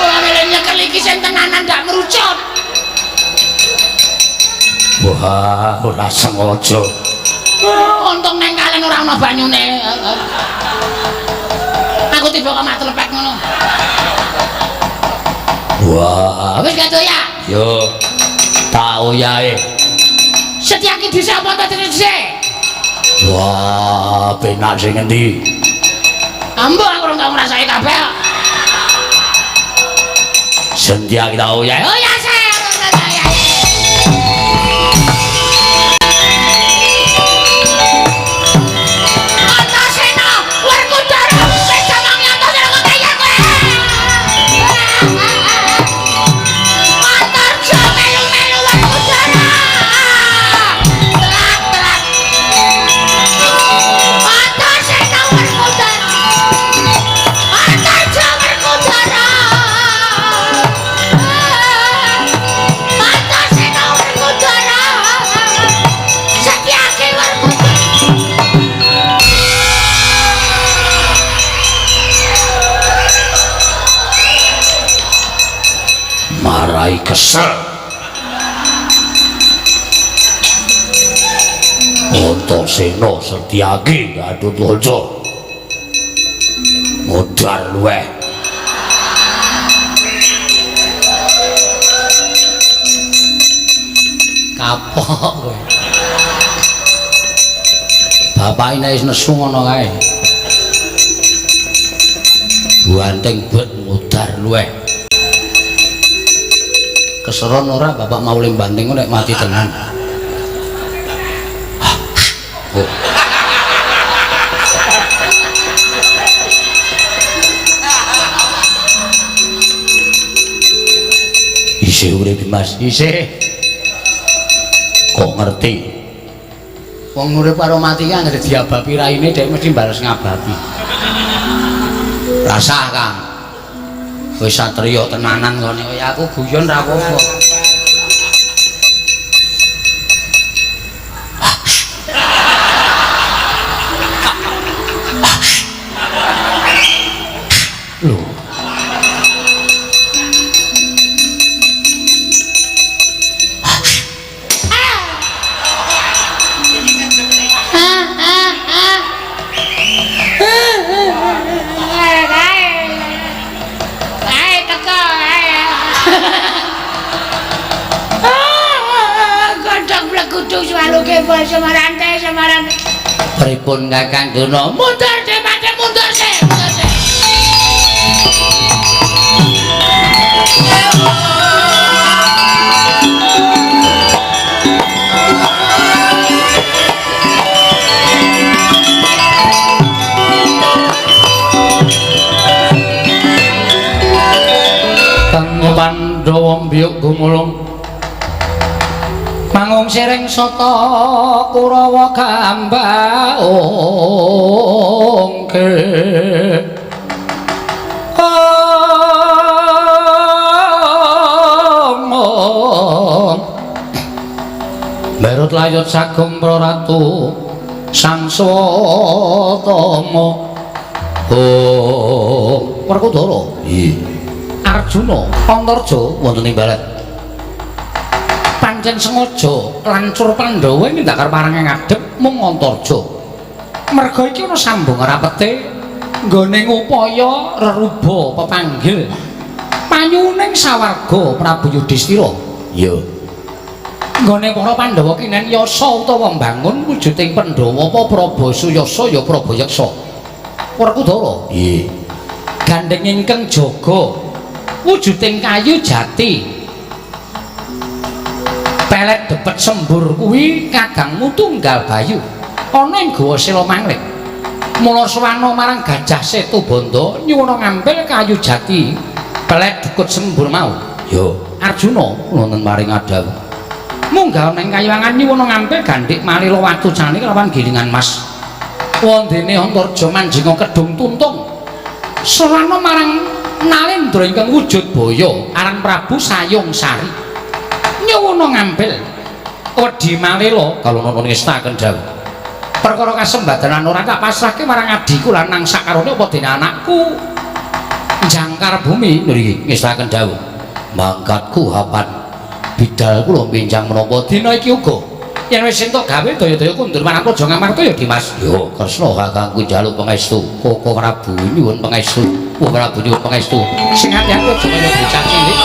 Mulane le nyekel iki sing tenanan ndak merucut. Wah, ora sengaja. Untung neng kalen ora ana banyune. Aku tiba kok mak telepek ngono. Wah, Wis gak ya. yo tak oyahe. Setyaki dhisik apa ta dhisik? Wah, penak sing endi? Ambo aku ora tau ngrasake kabeh. Setyaki tak oyahe. Oh ya sik. Antasena, Werkudara, wis gamangi Antasena kok kaya kowe. Antarja melu-melu Werkudara. Telat, telat. Antasena Werkudara. Antarja Werkudara. Antasena Werkudara. Setyaki Werkudara. Marai kesel. Antasena Setyaki Gatotkaca. Modar luweh. Kapok kowe. Bapake nek wis nesu ngono kae. Buanteng bet modar luweh. Keseron ora bapak mau ling banting nek mati tenan. Oh. Isih urip Mas, isih. Kok ngerti? Wong urip karo mati ki anggere diabapi raine dhek mesti bales ngabapi. Rasah, Kang. Wis satriya tenanan kene kaya aku guyon ra apa-apa. Jaluke Semarante Semarante. Pripun Kakang Durna? Mundur se Pakde, mundur se, mundur se. Kang Pandhawa mbiyuk gumulung mangung siring sata Kurawa gambaongke. Merut layut sagung praratu Sang Swatama. Oh, Werkudara. Iya. Arjuna Antarja wonten ing barat. Pancen sengaja lancur Pandhawa ing ndakar marang ngadhep mung Antarja. Merga iki ana sambung rapete nggone ngupaya reruba pepanggil panyuning sawarga Prabu Yudhistira. Iya. Nggone para Pandhawa kinen yasa utawa mbangun wujuding Pandhawa apa Praba Suyasa ya Praba Yeksa. Werkudara. Iya. Gandeng ingkang jaga wujuding kayu jati pelet depet sembur kuwi kadangmu tunggal bayu ana ing Goa Sela Manglik. Mula suwana marang Gajah Setubandha nyuwuna ngambil kayu jati pelet dukut sembur mau. Yo Arjuna wonten maring adawu munggah ning kayuwangan nyuwuna ngambil gandhik malila watu cani kelawan gilingan mas. Wondene Antarja manjinga kedung tuntung serana marang Nalendra ingkang wujud baya aran Prabu Sayung Sari nyuwuna ngambil wedi malela kaluna ngestaken dawuh perkara kasembadanan ora tak pasrahke marang adhiku lanang sakarone apa dene anakku jangkar bumi nggih ngestaken dawuh mangkatku hapan bidal kula benjang menapa dina iki uga yen wis entuk gawe daya-daya kundur marang Praja Ngamarta ya Dimas. Yo Kresna kakangku njaluk pangestu Koko Prabu nyuwun pangestu. Wah Prabu nyuwun pangestu sing ati-ati aja kaya bocah cilik.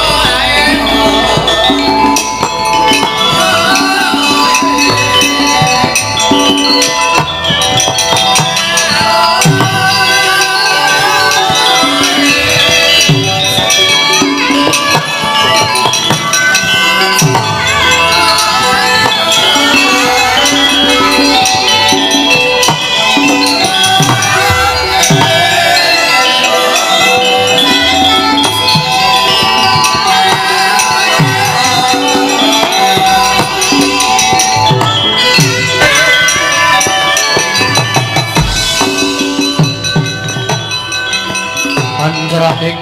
Pancerahing